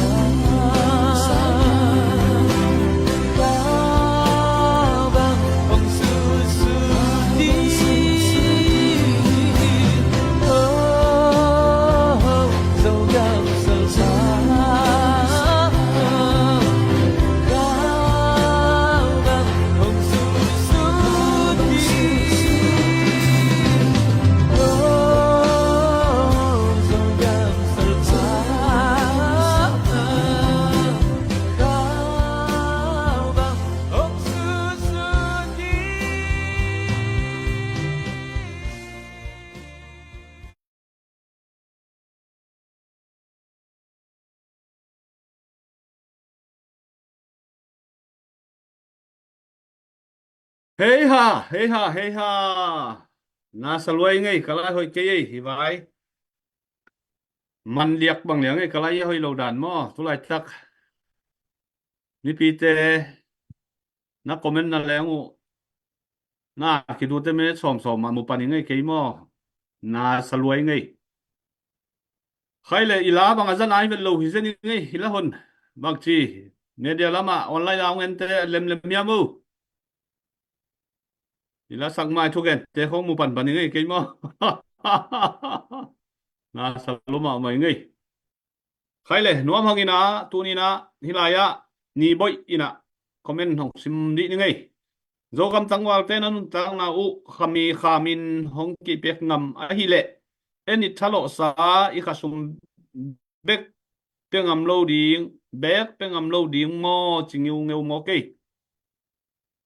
Hei ha, hei ha, hei ha. Na sa luai ngei, ka lai hoih kei ei, hi vai. Man liak bang liang ei, ka lai a hoih lo dan maw, tu laitak. Mipite, na comment na leng uh. Na kidute minute sawm sawm mah mu pan i ngei kei maw. Na sa luai ngei. Khai le i la bang a za nai vet lo hi zen i ngei hi la hon. Bang ci media lamah online a hong ente lemlem hiam uh. I la sak mai thugente khong mu panpan i ngei kei maw. Na sa lua mahmah i ngei. Khai le nuam hang inah tuninah hih lai-ah ni boih inah comment hong sim dih ni ngei. Zogam tangvalte na nuntakna uh khami khamin hong kihpek ngam ahih leh en i thalawhsa i khasum bek pia ngam lo ding, bek pia ngam lo ding maw ci ngiungeu maw kei.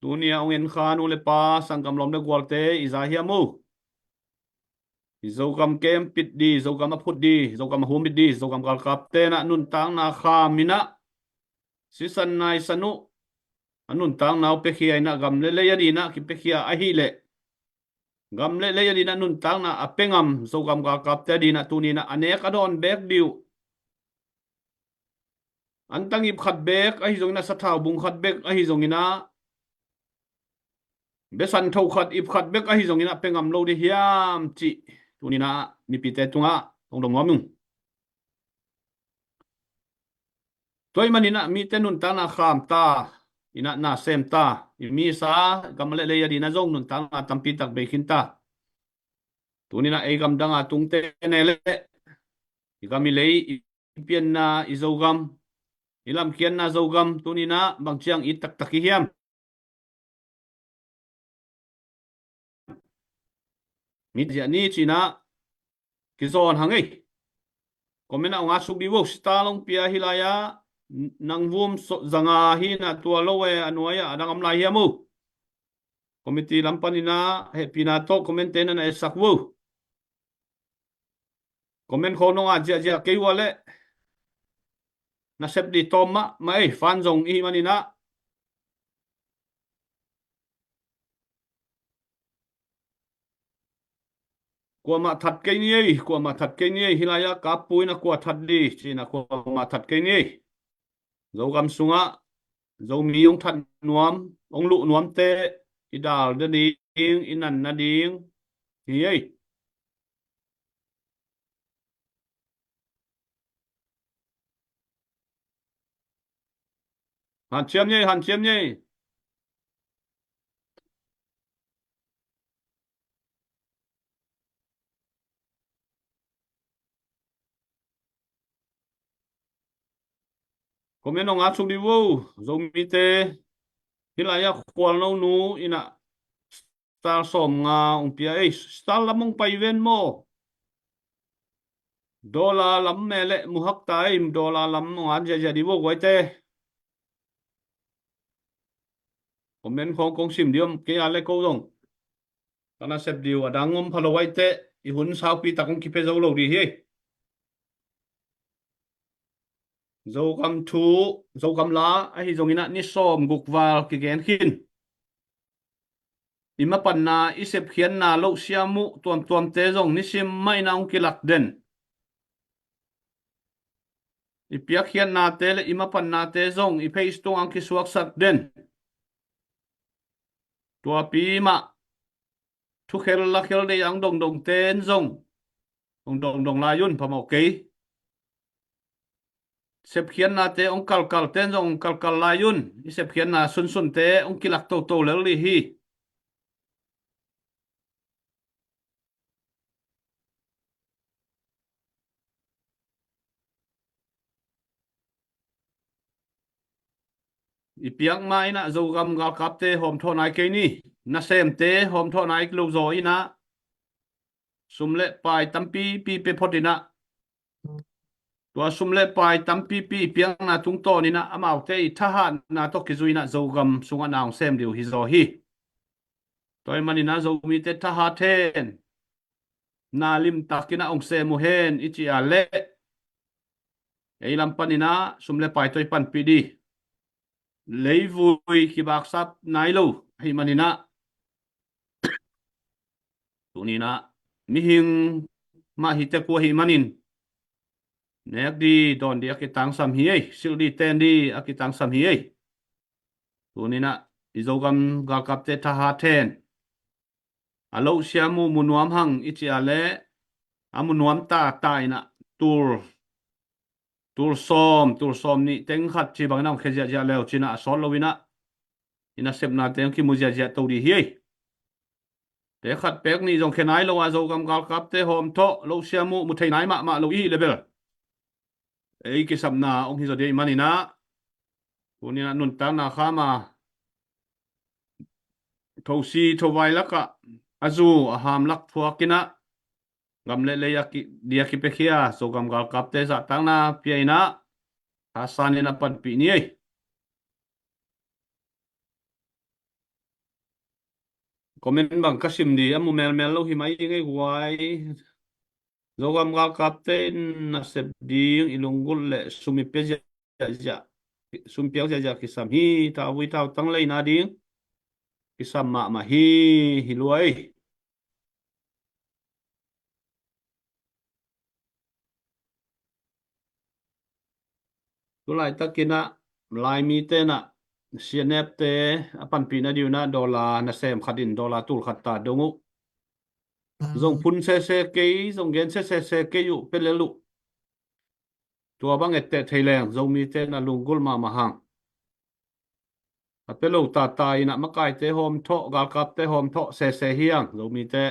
Tuni a hong en kha nu le pa sanggam lawm le gualte i za hiam uh. I Zogam kempit di, Zogam a phut di, Zogam a humit di, Zogam galkap tenah nuntakna kham inah sisan naisan uh a nuntakna uh pekhia inah gam le lei a dinah kipekhia ahih leh gam le lei a dinah nuntakna a pengam Zogam galkapte a dinah tuninah a nek a dawn bek di uh. Antang ip khat bek ahi zongin a sathau bung khat bek ahi zongin a besan tho khat ip khat bek ahi zongin a pengam lo di hiam cih tuninah mipite tungah hong dong nuam ung. Tua ih maninah mite nuntakna kham ta inah na sem ta i misa gam le lei a dinah zong nuntakna tampi tak bei khin ta. Tuninah ei gamdanga tungte ne leh i gam i lei i pianna i Zogam i lamkianna Zogam tuninah bang ciang i taktak i hiam. Mit ziah ni cinah kizawn hang ei. Comment ah hong at suk dih vo. Sita Longpia hih lai-ah nang vum zanga hinah tua lo e a nuai-ah a dang om lai hiam uh. Committee lam paninah hehpihna tawh comment te na na etsak vo. Comment khawl nong at ziahziah kei uh a leh na sep dih tawm mahmah ei. Fan zong i hih maninah kuamah that kei ni ei, kuamah that kei ni ei. Hih lai-ah ka pu inah kua that di cinah kuamah that kei ni ei. Zogam sungah Zomi hong that nuam hong luh nuamte i dal nading i nan nading hi ei. Hanciam ni ei, hanciam ni ei. Comment hong at suk dih vo. Zomite, hih lai-ah Khualno nu in ah star sawmnga hong pia ei. Star lam hong pai ven maw? Dollar lam meh leh mu hak ta ei. Dollar lam hong at ziahziah dih vo guaite. Comment khawng kong sim dih om kei a leh ko zong ka nasep dih uh a dang om pha lo ahih teh i hun saupi tak hong kipia zo lo dih hi. Zogam thu, Zogam la ahi zongin ah ni sawmguk val kigen khin. I mapanna, i sepkhiatna, lohsiam uh tuamtuamte zong nisim mah in ah hong kilak den. I piakkhiatnate leh i mapannate zong i page tungah hong kisuaksak den. Tuapi mah thukhel lakhel deih a hong dongdongte in zong hong dongdong lai un, phamawh kei. Sepkhiatnate hong kalkalte in zong hong kalkal lai un. I sepkhiatna sunsunte hong kilak toto lel dih hi. I piak ma in ah Zogam galkapte hawmthawh nai kei ni. Nasemte hawmthawh nai lo zaw in ah sum le pai tampipi pia phot in ah, tua sum le pai tampipi i piakna tungtawn in ah amaute i thahatna tawh kizui in ah Zogam sungah na hong sem dih uh hi zaw hi. Tua ahih manin ah Zomite thahat hen. Na limtak in ah hong sem uh hen i cih a leh ei lam panin ah sum le pai tawh i panpih dih. Leivui kibaksap nai lo ahih manin ah, tuni in ah mihing mah hi tek uh ahih manin nek dih dawn dih a kitangsam hi ei. Silh dih ten dih a kitangsam hi ei. Tuni in ah i Zogam galkapte thahat hen. A lohsiam uh mu nuam hang i cih a leh a mu nuam tata in ah tul, tul sawm, tul sawm nih teng khat ci bangin a hong khia ziahziah leu cin ah a sawt lo in ah i nasepnate hong kimu ziahziah to dih hi ei. Te khat pek nih zong khia nai lo a Zogam galkapte hawmthawh lohsiam uh mu thei nai mahmah lo i hih leh bel ei kisapna hong hi zaw dih ahih manin ah, tuni in ah nuntakna kham a thosi thovai lakah a zu a ham lak thuak in ah gam le lei a ki, dih a kipiakhia Zogam galkapte zahtakna pia in ah thasan in ah panpih ni ei. Comment bang ka sim dih a mu melmel lo hi mai ing ei guai. Zogam galkapte in nasep ding i lunggulh leh sum i pia ziahziah, sum piak ziahziah kisam hi. Thauvui thautang leina ding kisam mahmah hi, hi lua ei. Tu laitakin ah Laimite in ah C N F te a panpihna ding un ah dollar nasem khat in dollar tul khat ta dong uh. Zong phun sese kei, zong gen sese kei uh, pia lel uh. Tua bang etteh thei leng Zomite in ah lunggulh mahmah hang. A pia lo tata in ah makaite hawmthawh, galkapte hawmthawh sese hi hang Zomite.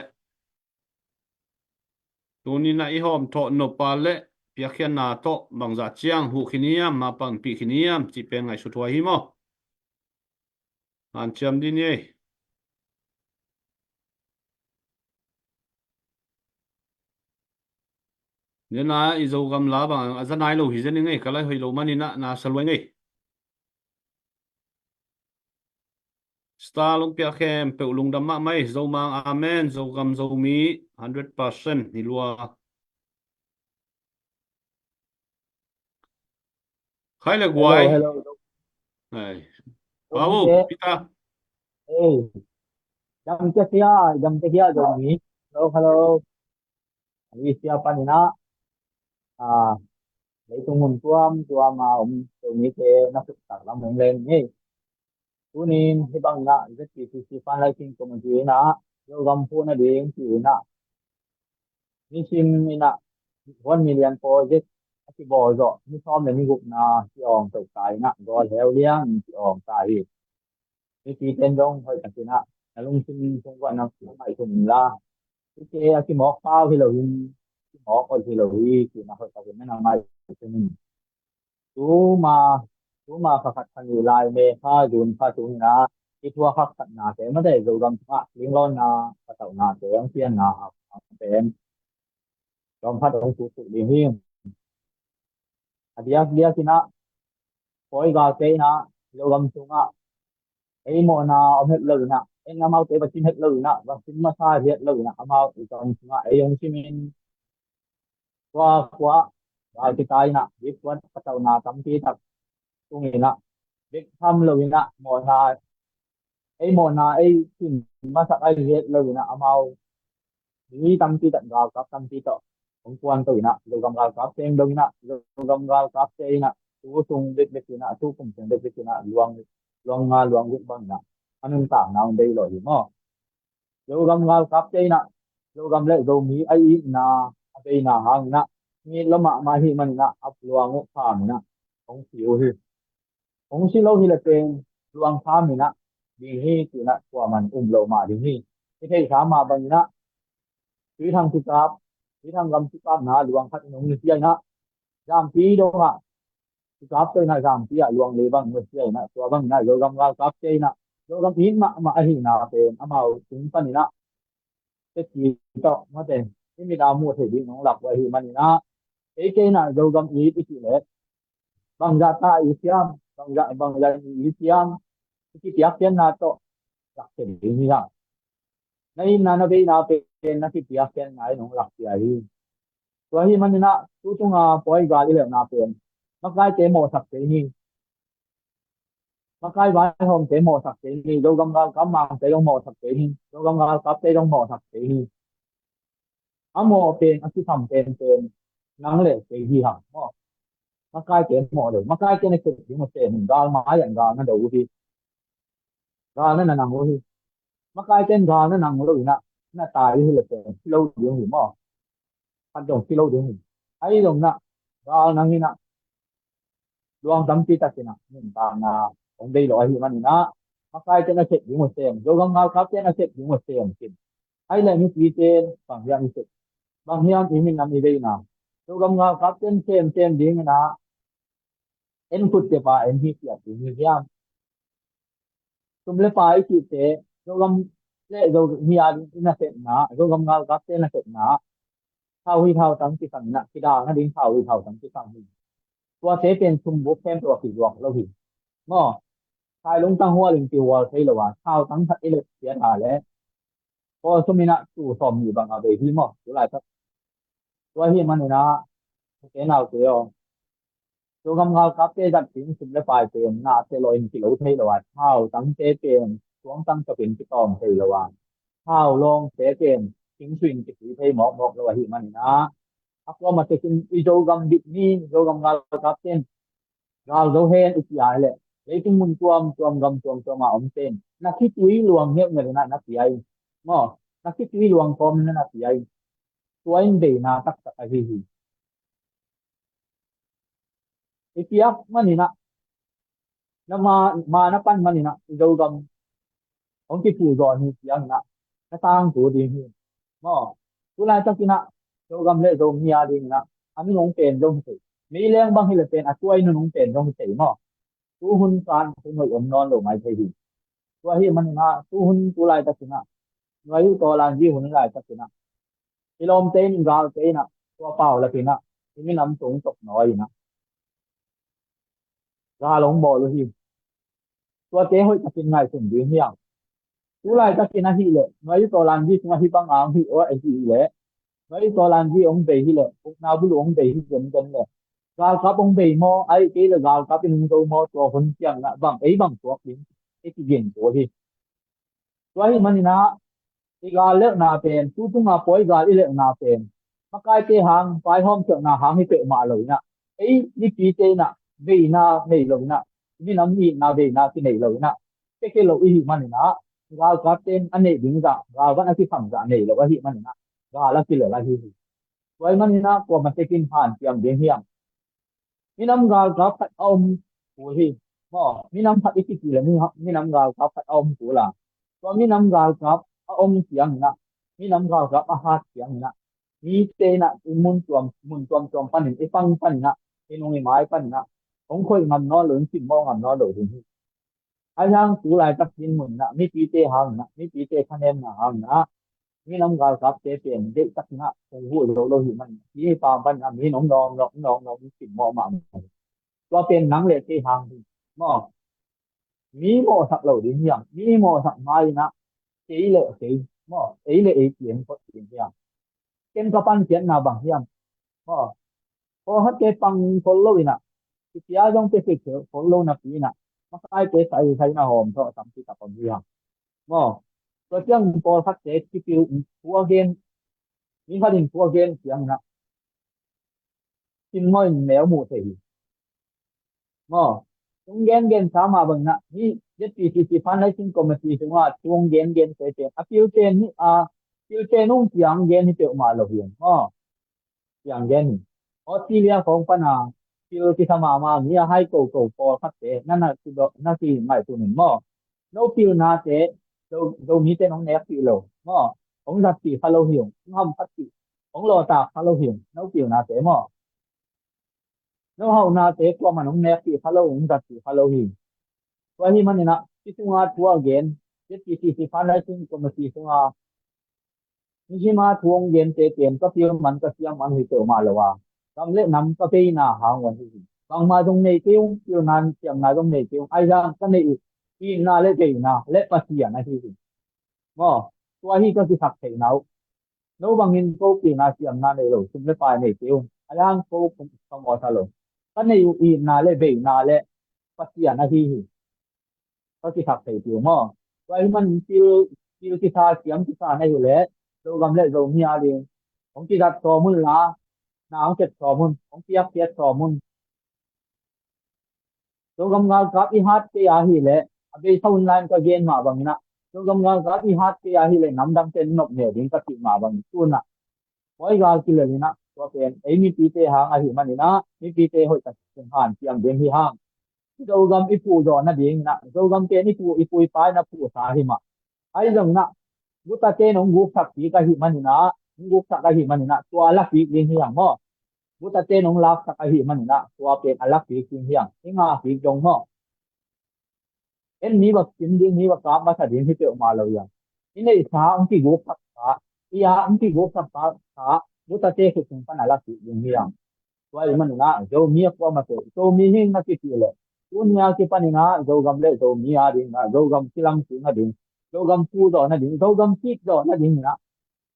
Tuni in ah i hawmthawh nop a leh piakkhiatna tawh bangzah ciang huh khin hiam, ma panpih khin hiam cih pen ngaihsut huai hi maw? Hanciam dih ni ei. Zen a i Zogam la bang a za nai lo hi zen ing ei, ka lai hoih lo manin ah na sa lua ing ei. Star hong piak khempeuh lungdam mahmah ei. Zomang amen, Zogam Zomi hundred percent hi lua. Khai le guai. Hello, hello. Hai. Hello, Pau, Peter. Peter. Hey. Dam cia cia, dam cia cia, Zomi. Hello, hello. Asia panin ah, ah, leitung mun tuamtuam a om Zomite na suktak lam hong leng hi. Tunin hih bangin ah Z P C C Fundraising Committee in ah Zogam phuh nading ci-in ah nisim in ah one million project a kibawl zawh ni sawm le ni gukna ki-awng toh ta in ah gawl heu liang in ki-awng ta hi. Mipite in zong hoih takin ah na lungsim sung guan na ngaihsun inla, hihte a kimawk pau hi lo hi, kimawk ot hi lo hi, ci-in ah hoih takin na na ngaihsun in. Tuma tuma kha khat kha nih lai me kha June kha tung in ah i thuak haksatnate mate Zogam tungah tlinglawhna patauhnate hong pianna a pen lawmphat hong tutuh ding hi. A diakdiak in ah pawi galte in ah Zogam tungah ei mawhna om het lo in ah, en amaute va sim het lo in ah, va sim masa het lo in ah, amau i Zogam tungah ei hong simin tua khua gal kita in ah, bik puan patauhna tampi tak tung in ah, bek tham lo in ah, mawhna ei mawhna ei sim masak ahi het lo in ah, amau mi tampi tak galkap tampi tawh hong kuan to in ah, Zogam galkap teng dong in ah, Zogam galkapte in ah tu sung bekbek in ah, tu kum sung bekbek in ah luang, luang nga luang guk bang in ah a nuntakna hong bei lo hi maw. Zogam galkapte in ah Zogam le Zomi a itna a beina hang in ah mi lo mahmah hi man in ah a luang uh pham in ah hong si uh hi. Hong si lo hi le pen luang pham in ah ding hi ci in ah kuaman um lo mah ding hi. I theihsa mah bang in ah Tuithang kikap, Tuithang gam kikapna luang khat in hong nusia in ah Zampi dongah kikap to in ah Zampi ah luang le bang nusia in ah, tua bang in ah Zogam galkapte in ah Zogam it mahmah ahihna pen amau tung pan in ah teci tawh mate i mit a muh theih ding hong lak uh ahih man in ah, ei kei in ah Zogam it i cih leh bangzah ta i siam, bangzah, bangzah i siam, i kipiak pianna tawh lak thei ding hi hang. Na itna na veina pen na kipiak pianna in hong lak pia hi. Tua hi man in ah tu tunga pawi gal i lelhna pen makaite mawhsak kei hi. Makai vaihawmte mawhsak kei hi. Zogam galkap mangte zong mawhsak kei hi. Zogam galkapte zong mawhsak kei hi. A mawh pen a kisam penpen nang le kei hi hang maw. Makaite mawh lo. Makaite na kep ding uh sem, gal mai an gal na do uh hi. Gal na na nang uh hi. Makaite in gal na nang lo in ah na tai uh hi le pen si lo ding uh hi maw. Khat dong si lo ding uh hi. Ahi zong in ah gal nang in ah luang tampi tak in ah nuntakna hong bei lo ahih man in ah, makaite na sep ding uh sem, Zogam galkapte na sep ding uh sem kin. Ahi le mipite bang hiam i sep, bang hiam i minam i veina, Zogam galkapte in sem sem ding in ah en khutte pa en hi piak ding hi hiam? Sum le pai i cihte Zogam le Zomi a ding i nasepna, Zogam galkapte nasepna, thau hi thau tang kisang in ah, kidal nading thau hi thau tang kisang hi. Tuate pen sum buk khempeuh a kizuak lo hi. Maw, thailung tang hual in kihual thei lo a, thau tang khat i let piat a leh pawl sum in ah tul sawm nih bang a bei hi maw, tu laitak. Tua hi man in ah, ute naute aw, Zogam galkapte zat ding sum le pai pen na te lo in kilo thei lo a, thau tangte pen suang tang tawkin kitawm thei lo a, thau lawngte pen thing suin kitui thei mawkmawk lo ahih man in ah, a kuamah tekin i Zogam bik mi, Zogam galkapte in gal zo hen i ci a hi leh, leitung mun tuamtuam gam tuamtuam a omte in na khitui luang ngeungeu in ah na pia hi. Maw, na khitui luang kawm in ah na pia hi. Tua in beina taktak ahi hi. I piak man in ah, na ma, ma na pan man in ah, i Zogam hong kiphuh zawn hi ciang in ah, na tangtu ding hi. Maw, tu laitak in ah Zogam le Zomi a ding in ah a min hong pen zong hi thei. Meileng bang hi le pen a tuai nun hong pen zong hi thei maw. Tu hun kan hun hoih om nawn lo mai thei hi. Tua ahih man in ah tu hun tu laitak in ah, nuai uh tawlan zi hun laitak in ah, i lawmte in galte in ah tua paulap in ah i minam tung tok nawi in ah gal hong bawl uh hi. Tuate hoih takin ngaihsun ding hi hang. Tu laitak in ahih leh nuai uh tawlan zi sungah hih bang a hong hih uh ahih leh, nuai uh tawlan zi hong bei hi leh, ukna bulu hong bei hi zenzen leh, galkap hong bei maw, ahih kei leh galkap in hong zo maw, tua hun ciang in ah bang ei bang tuak ding i kiging kul hi. Tua ahih man in ah i gal lelhna pen, tu tunga pawi gal i lelhna pen makaite hang, vaihawm khialhna hang hi peuhmah lo in ah, ei mipite in ah veina nei lo in ah, minam itna veina kinei lo in ah, pekhe lo i hih man in ah, galkapte in a neih ding zah, galvan a kisam zah nei lo ahih man in ah, gal a kilelh ahi hi. Tua ahih man in ah kuamah tekin hanciam ding hi hang. Minam galkap khat a om kul hi. Maw, minam khat i kici le mi, minam galkap khat a om kul a, tua minam galkap a om ciang in ah, minam galkap a hat ciang in ah, mite in ah i mun tuam, mun tuamtuam panin, i pang panin ah, i nung i mai panin ah, hong khoih ngam nawn lo, hong simmawh ngam nawn lo ding hi. Ahi hang tu laitak dinmun inah mipite hang inah, mipite thanemna hang inah, minam galkapte pen deihtak inah hong huh zo lo hi man, hi pam pan inah mi nong nawm nawm nawm nawm simmawh mahmah hi. Tua pen nang le kei hang hi maw. Mi mawhsak lo ding hiam, mi mawhsak ma inah kei le kei maw, ei le ei pian phot ding hiam. Ken ka pankhiatna bang hiam maw. Pawlkhatte pang khol lo inah, kipia zong pia kei khol lo napi inah, makaite sai sai na hawm thawh tampi tak om hiam maw. Tua ciang pawlkhatte kipil thu a gen, mi khat in thu a gen ciang inah simmawh in neu muh thei hi maw. Tung gen gen sa mah bang inah, hih Z P C C Fundraising Committee sungah tung gen gen tete a pilten hi a, pilten ung piang gen hi peuhmah lo hi maw. Piang gen hi. Australia khawng pana pil kisa mahmah mi a hai koko pawlkhatte na na kidawh na kingaih tunin maw. No pilnate Zo, Zomite nong nekpih lo maw, hong zatpih kha lo hi ung, hong hamphatpih, hong lawhtak kha lo hi ung, no pilnate maw. No hauhnate kuamah nong nekpih kha lo, hong zatpih kha lo hi. Tua hi man inah hih sunga thu a gen, Z P C C Fundraising Committee sunga hih hima thu hong gen tete in ka pil man ka siam man hi peuhmah lo a, gam le nam ka beina hang uh ahi hi. Bangmah zong nei kei ung, pilna siamna zong nei kei ung, ahi zong ka neih uh itna le beina le Pasian ahi hi maw. Tua hi ka kisak theihna uh. No bangin ko pilna siamna nei lo, sum le pai nei kei ung, ahi zong ko ka mawhsa lo, ka neih uh itna le beina le Pasian ahi hi. Ka kisak thei tiu maw. Tua hi man pil, pil kisa siam kisa na hi uh leh Zogam le Zomi a ding hong kizat sawm un la, na hong ket sawm un, hong piak piak sawm un. Zogam galkap i hat kei a hi leh, a bei sa un lain ka gen mah bang inah, Zogam galkap i hat kei a hi leh namdangte nop neu ding ka cih mah bang tunah pawi gal kilel inah, tua pen ei mipite hang ahi man inah, mipite hoih takin hanciam ding hi hang. Zogam i puh zawh nading inah, Zogam pen i puh, i pu i pa in a puhsa hi mah. Ahi zong inah, gutate nong guksak kik ahi man inah, nong guksak ahi man inah, tua a la kik ding hi hang maw. Gutate nong laksak ahi man inah, tua pen a la kik ding hi hang. I ngah kik dong maw. En mi va kim ding, mi va kap masa ding hi peuhmah lo hi hang. I neihsa hong kiguksak sa, i a hong kiguksak sa, sa, gutate khut sung pan a la kik ding hi hang. Tua hi man inah, Zomi a kuamah tawh, Zomi hi na kicih leh, tuni a kipan inah, Zogam le Zomi a ding inah, Zogam kilam kik nading, Zogam puh zawh nading, Zogam kik zawh nading inah,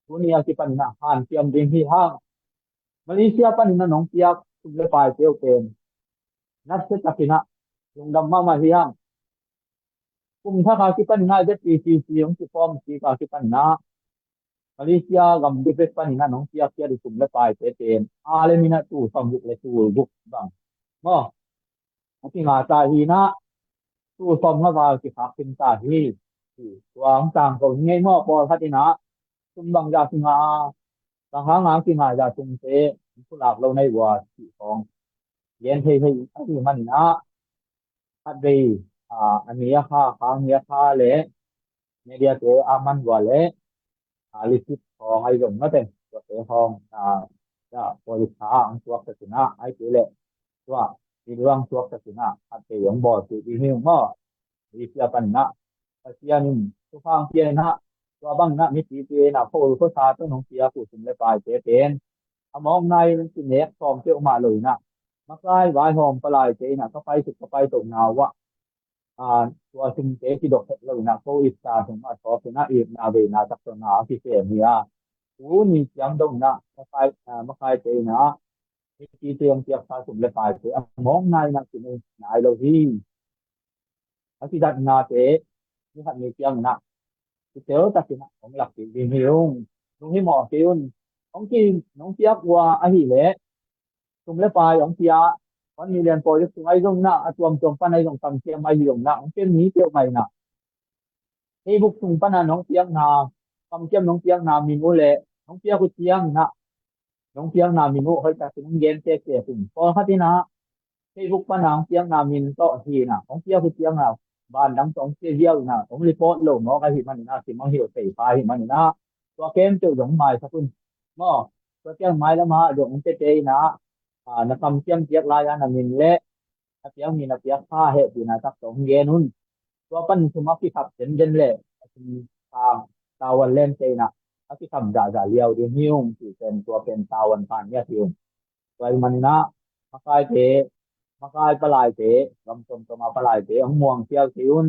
tuni a kipan inah hanciam ding hi hang. Malaysia pan inah nong piak sum le paite uh pen nasia tak inah lungdam mahmah hi hang. Kum thak a kipan inah Z P C C hong kiform kik a kipan inah Malaysia gam bek pan inah nong piak piak i sum le paite pen a le minah tul sawmguk le tul guk bang maw, a kinga ta hi inah, tul sawmnga val kikhak khin ta hi. Tua hong tangko hi ngei maw, pawlkhat inah sum bangzah kinga a, bang hanga kinga zah sumte hong pulak lo na hi uh a cih khawng gen thei thei ahi man inah, khatvei a ni a kha, khang ni a kha le mediate a man uh a le, a lisit khawng ahi zong na te, tuate khawng a, a, police kha a hong tuak ta kinah, ai kei leh tua i luang tuak ta kinah, khatvei hong bawl kik ding hi ung maw. Asia pan inah Pasian in thupha hong pia inah, tua bang inah mipite inah khuaul khuasa tawh nong piak uh sum le paite pen a mawkna in kinek sawm peuhmah lo inah, makai vaihawm palaite inah ka paisuk ka paitohna uh ah, a, tua sumte kidok het lo inah ko ipsa sung a thawk inah itna veina tak tawh na a kisem hi a, tuni ciang dong inah makai, a, makaite inah mipite hong piaksa sum le paite a mawkna inah kinei nai lo hi. A kidatnate ni khat ni ciang inah kitel tak inah hong lak kik ding hi ung. Nong hi mawh kei un. Hong ki, nong piak uh a ahi leh sum le pai hong pia, one million pawi sung ahi zong inah, a tuamtuam pan ahi zong kamciam ahi zong inah hong pia mi peuhmah inah Facebook sung pan a nong piakna, kamciam nong piakna min uh le nong piak uh ciang inah, nong piakna min uh hoih takin hong gen tektek un. Pawlkhat inah Facebook pan a hong piakna min tawh hi inah, hong piak uh ciang inah, bandang tawh hong pia ziau inah, hong report lo mawk ahi man inah, simang hilh thei kha ahi man inah, tua khempeuh zong maisak un maw. Tua ciang mailam ah zong hong piate inah, a, na kamciam piak lai-a na min le piak mi na piak kha heh cihna tak tawh hong gen un. Tua pan sum a kikhap den den leh a sum kha tavuan lem te in ah a kikhap zahzah liau ding hi ung cih pen tua pen tavuan kha ngiat hi ung. Tua ahih manin ah makaite, makai palaite, gam tuamtuam a palaite hong muang phial kei un.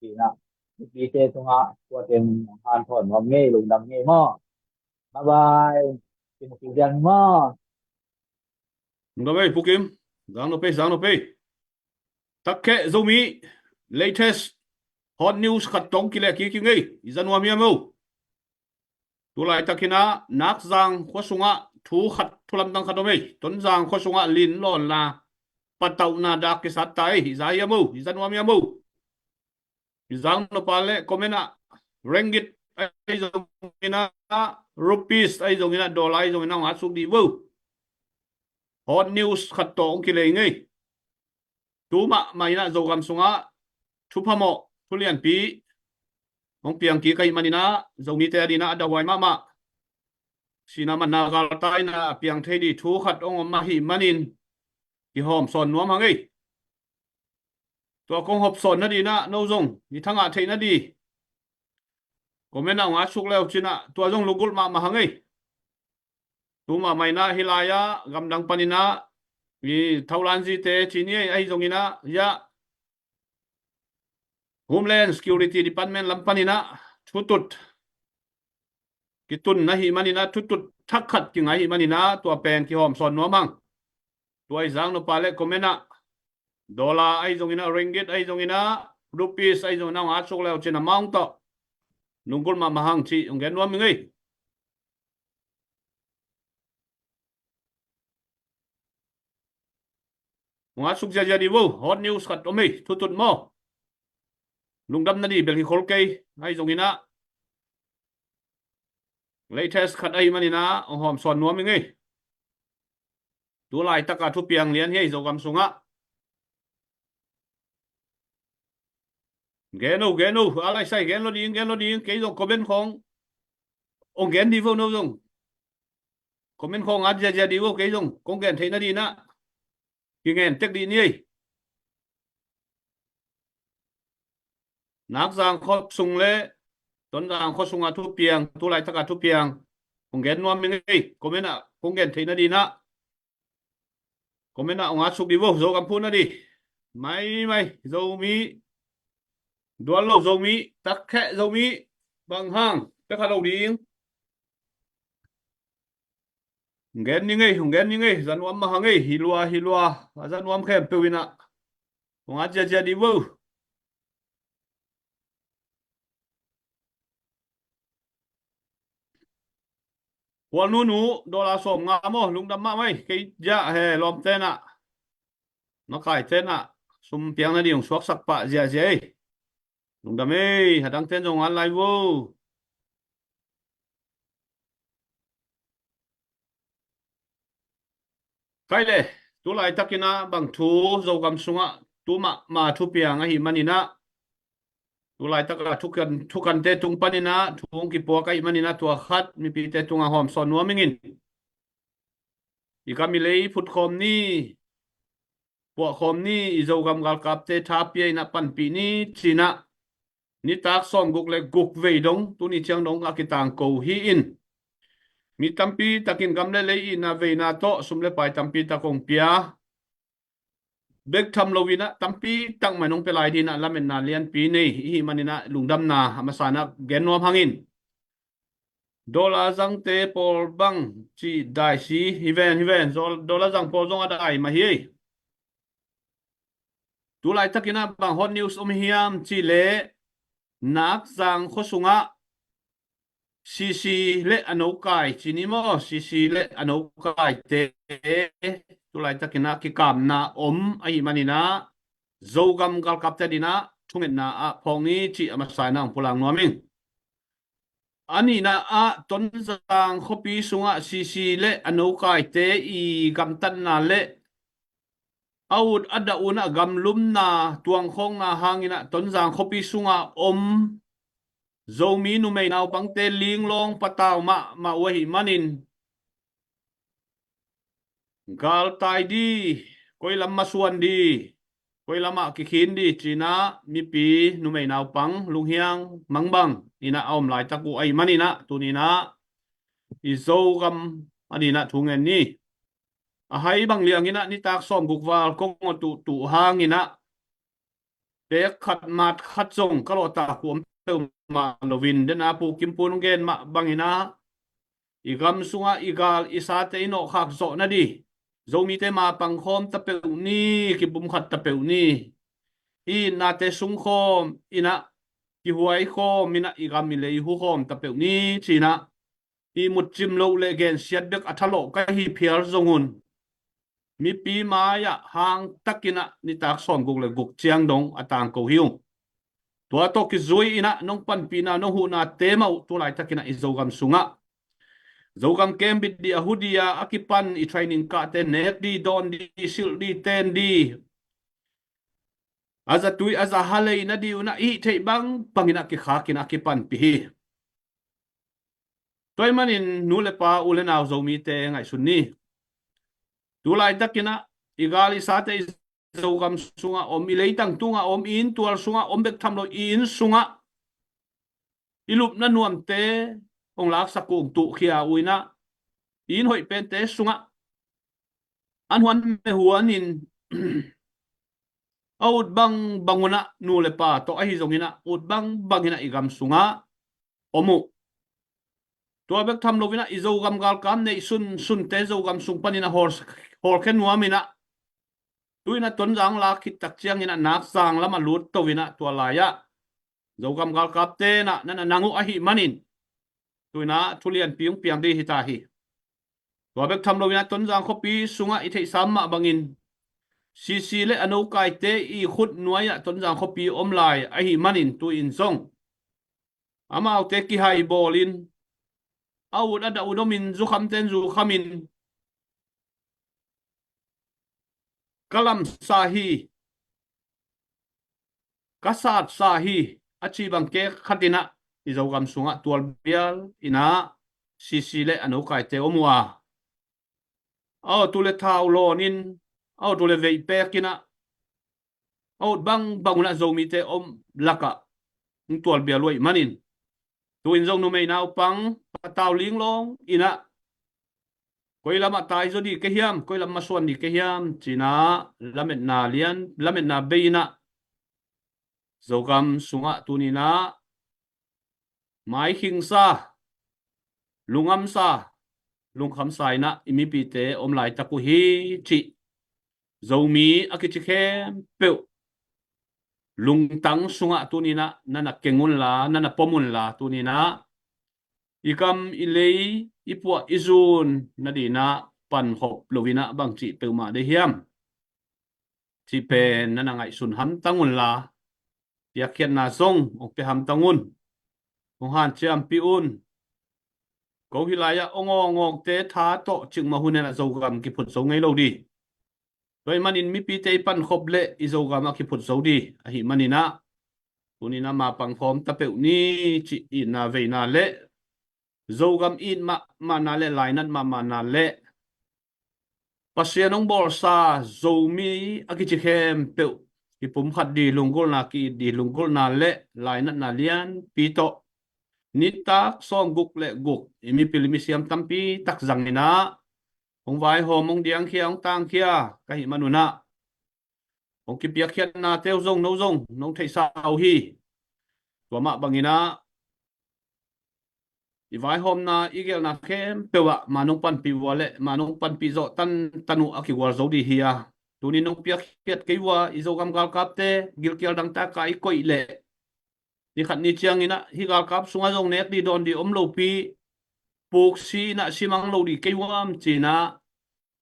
Cih in ah mipite tungah tua teng hanthawn nuam ngei, lungdam ngei maw. Bye bye. Kimu kik diam maw. Lungdam ei Pu Kim. Zang nop ei, zang nop ei. Takheh Zomi latest hot news khat tawh kileh kik ing ei. I za nuam hiam o? Tu laitakin ah Nakzang khua sungah thu khat, thu lamdang khat om ei. Tonzang khua sungah lin lawnna, patauhna dak kisat ta ei. I za hiam o, i za nuam hiam o? I zang nop a leh comment ah ringgit ahi zongin ah, rupees ahi zongin ah, dollar ahi zongin ah hong atsuk dih vo. Hot news khat tawh hong kileh ing ei. Tu mahmah in ah Zogam sungah thupha mawh, thu lianpi hong piang kik ahih manin ah Zomite ading ah a dahhuai mahmah. Sihna manna galtai in ah a piang thei ding thu khat hong om ahih manin kihawmsawn nuam hang ei. Tua kong hawmsawn nading in ah no zong i thangah theih nading comment ah hong atsuk le uh cin ah tua zong lunggulh mahmah hang ei. Tu mahmah in ah hih lai-ah gamdang panin ah i tholan zite ci ni ei, ahi zongin ah, ya, Homeland Security Department lam panin ah thutut kitun ahih manin ah, thutut thak khat kingah ahih manin ah tua pen kihawmsawn nuam hang. Tua i zang nop a leh comment ah dollar ahi zongin ah, ringgit ahi zongin ah, rupees ahi zongin ah hong atsuk le uh cin ah amount tawh lunggulh mahmah hang cih hong gen nuam ing ei. Hong atsuk ziahziah dih vo. Hot news khat om ei, thutut maw. Lungdam nading bel kikhol kei, ahi zongin ah latest khat ahih manin ah hong hawmsawn nuam ing ei. Tu laitak a thupiang lian hi ei Zogam sungah. Gen o, gen o, a laisai gen lo ding, gen lo ding, kei zong comment khawng hong gen dih vo, no zong comment khawng at ziahziah dih vo, kei zong kong gen theih nading in ah kingen tek dih ni ei. Nakzang khua sung le Tonzang khua sungah thupiang, tu laitak a thupiang hong gen nuam ing ei. Comment ah kong gen theih nading in ah comment ah hong atsuk dih vo, Zogam phun nading. Maimai Zomi, dual lo Zomi, takheh Zomi, bang hang, pek kha lo ding. Hong gen ni ngei, hong gen ni ngei, za nuam mah hang ei, hi lua, hi lua, a za nuam khempeuh in ah hong at ziahziah dih vo. Hual Nunu, dollar sawm nga maw, lungdam mahmah ei, kei ziah he lawmte in ah, makaite in ah sum piang nading hong suaksak pah ziahziah ei. Lungdam ei, a dangte in zong at lai vo. Kai le, tu laitakin ah bang thu Zogam sungah tu mahmah thupiang ahih manin ah, tu laitak a thukan, thukante tung panin ah thu hong kipuak ahih manin ah tua khat mipite tungah hawmsawn nuam ing in. I kam i lei phutkhawm ni, puahkhawm ni, i Zogam galkapte tha pia in ah panpih ni ci-in ah nitak sawmguk le guk vei dong, tuni ciang dong a kitangko hi in, mi tampi takin gam le lei itna veina tawh sum le pai tampi tak hong pia, bek tham lo in ah tampi tak mah in hong pia lai ding in ah lametna lianpi nei i hih manin ah lungdamna a masa in ah gen nuam hang in. Dollar zangte pawl bang cih daisi hi ven, hi ven, zol-, dollar zang pawl zong a dai mah hi ei. Tu laitakin ah bang hot news om hiam cih leh, Nakzang khua sungah C C le a nokai ci ni maw, C C le a nokaite tu laitakin ah kikamna om ahih manin ah Zogam galkapte ading ah thungetna ah phawk ni cih a masa in ah hong pulak nuam ing. A nihna ah Tonzang khuapi sungah C C le a nokaite i gamtatna le a ut a dah un ah gamlumna, tuangkhawkna hangin ah Tonzang khuapi sungah om Zomi numei naupangte linglawng patau mahmah uh ahih manin, galtai ding, koi lam masuan ding, koi lamah kikhin di cinah mipi numei naupang lunghiang mangbang inah a om laitak uh ahih maninah tuninah i Zogam a dinah thu ngen ni. A hai bang lianginah nitak sawmguk val kong awtuhtuh hanginah pek khat mat khat zong ka lawhtak uh om peuhmah loin dena Pu Kim Pun gen mah banginah i gam sungah i gal i sate i nawhkhak zawh nadih Zomite mapang khawm ta peuh ni, kipumkhat ta peuh ni. I itnate sungkhawm inah kihuai khawm inah i gam i lei hukhawm ta peuh ni cinah i mutcim loh le gensiat bek a thalawh ka hi phial zongun mipi mai-ah hangtakinah nitak sawmguk le guk ciang dong a tangko hi uh. Tua tawh kizui inah nong panpihna nong huhnate mah uh tu laitakinah i Zogam sungah Zogam kembit di a hu di a a kipan i training kahte nek di dawn di silh di ten di a zatui a zahalei na di unah i hih theih bang banginah kikhakinah a kipanpih hi. Tua ahih manin nu le pa u le nau Zomite ngaihsun ni. Tu laitakinah i gal i sate i Zogam sungah om, i leitang tungah om, i inntual sungah om bek tham lo i inn sungah i lupna nuamte hong laksak uh hong tuhkhia uh inah i inn hoih pente sungah an huan mehuanin a ut bangbang unah nu le pa tawh ahi zonginah ut bangbang inah i gam sungah om uh. Tua bek tham loinah i Zogam galkap neih sunsunte Zogam sung paninah hawl, hawlkhia nuaminah tuinah Tonzang lak khittak cianginah Nakzang lamah lut toinah tua lai-ah Zogam galkap tenah nan a nang uh ahih manin tuinah thulianpi hong piang dih hita hi. Tua bek tham loinah Tonzang khuapi sungah i theihsa mah bangin Sisi le a nokaite i khut nuai-ah Tonzang khuapi om lai ahih manin tu-in zong amaute kihai bawlin a ut a dah ut omin zukhamten zukhamin ka lamsa hi, ka satsa hi a ci bang kek khatinah i Zogam sungah tualbial inah Sisi le a nokaite om uh a, a awtu le thau lawnin a awtu le veih pekinah a ut bangbang unah Zomite om lakah hong tualbial uh ahih manin tu-in zong numei naupang patau linglawng inah koi lamah taizaw dih ka hiam, koi lam masuan dih ka hiam cinah lametna lian, lametna bei inah Zogam sungah tuninah maikhingsa, lungamsa, lungkhamsa inah i mipite om laitak uh hi cih Zomi a kici khempeuh lungtang sungah tuninah nan a keng unla, nan a pom unla tuninah i gam i lei i puah i zun nadinah pankhop loinah bangcih peuhmah dei hiam cih pen nan a ngaihsun hamtang unla piakkhiatna zong hong pia hamtang un. Hong hanciampih un. Ko hih lai-ah awngawngawngte tha tawh cikmah hun henah Zogam kiphut zo ngei lo dih. Tua ahih manin mipite i pankhop le i Zogam a kiphut zo dih ahih maninah tuninah mapang khawm ta peuh ni cih itna veina le Zogam it mahmahna le lainat mahmahna le Pasian hong bawlsa Zomi a kici khempeuh kipumkhat dih lunggulhna, ki-it dih lunggulhna le lainatna lianpi tawh nitak sawmguk le guk i mipil i misiam tampi tak zanginah hong vaihawm, hong diangkhia, hong tangkhia ka hih manunah hong kipiakkhiatnate uh zong no zong nong theihsa uh hi. Tua mah banginah i vaihawmna i gelna khempeuh ah ma nong panpih uh le ma nong panpih zawh tantan uh a kigual zo dih hi a, tuni nong piakkhiat kei uh a i Zogam galkapte gilkial dangtak a i koih leh ni khat ni cianginah hih galkap sungah zong nek dih dawn dih om lopi puksi inah simang lo dih kei uh am cinah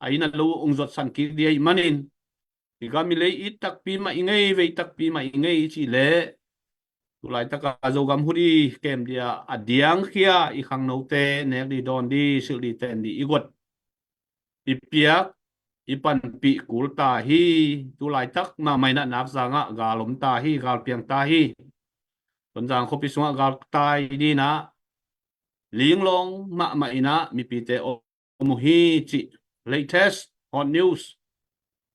a inn a lo ung zuatsan kik dih ahih manin i gam i lei it takpi mah i ngei, vei takpi mah i ngei i cih leh tu laitaka Zogam hu dih kem dih a diangkhia i khangnote nek dih dawn dih silh dih ten dih i guat i piak i panpih kul ta hi. Tu laitak mahmah inah Nakzangah gal om ta hi, gal piang ta hi. Tonzang khuapi sungah gal tai dinah linglawng mahmah inah mipite om uh hi cih latest hot news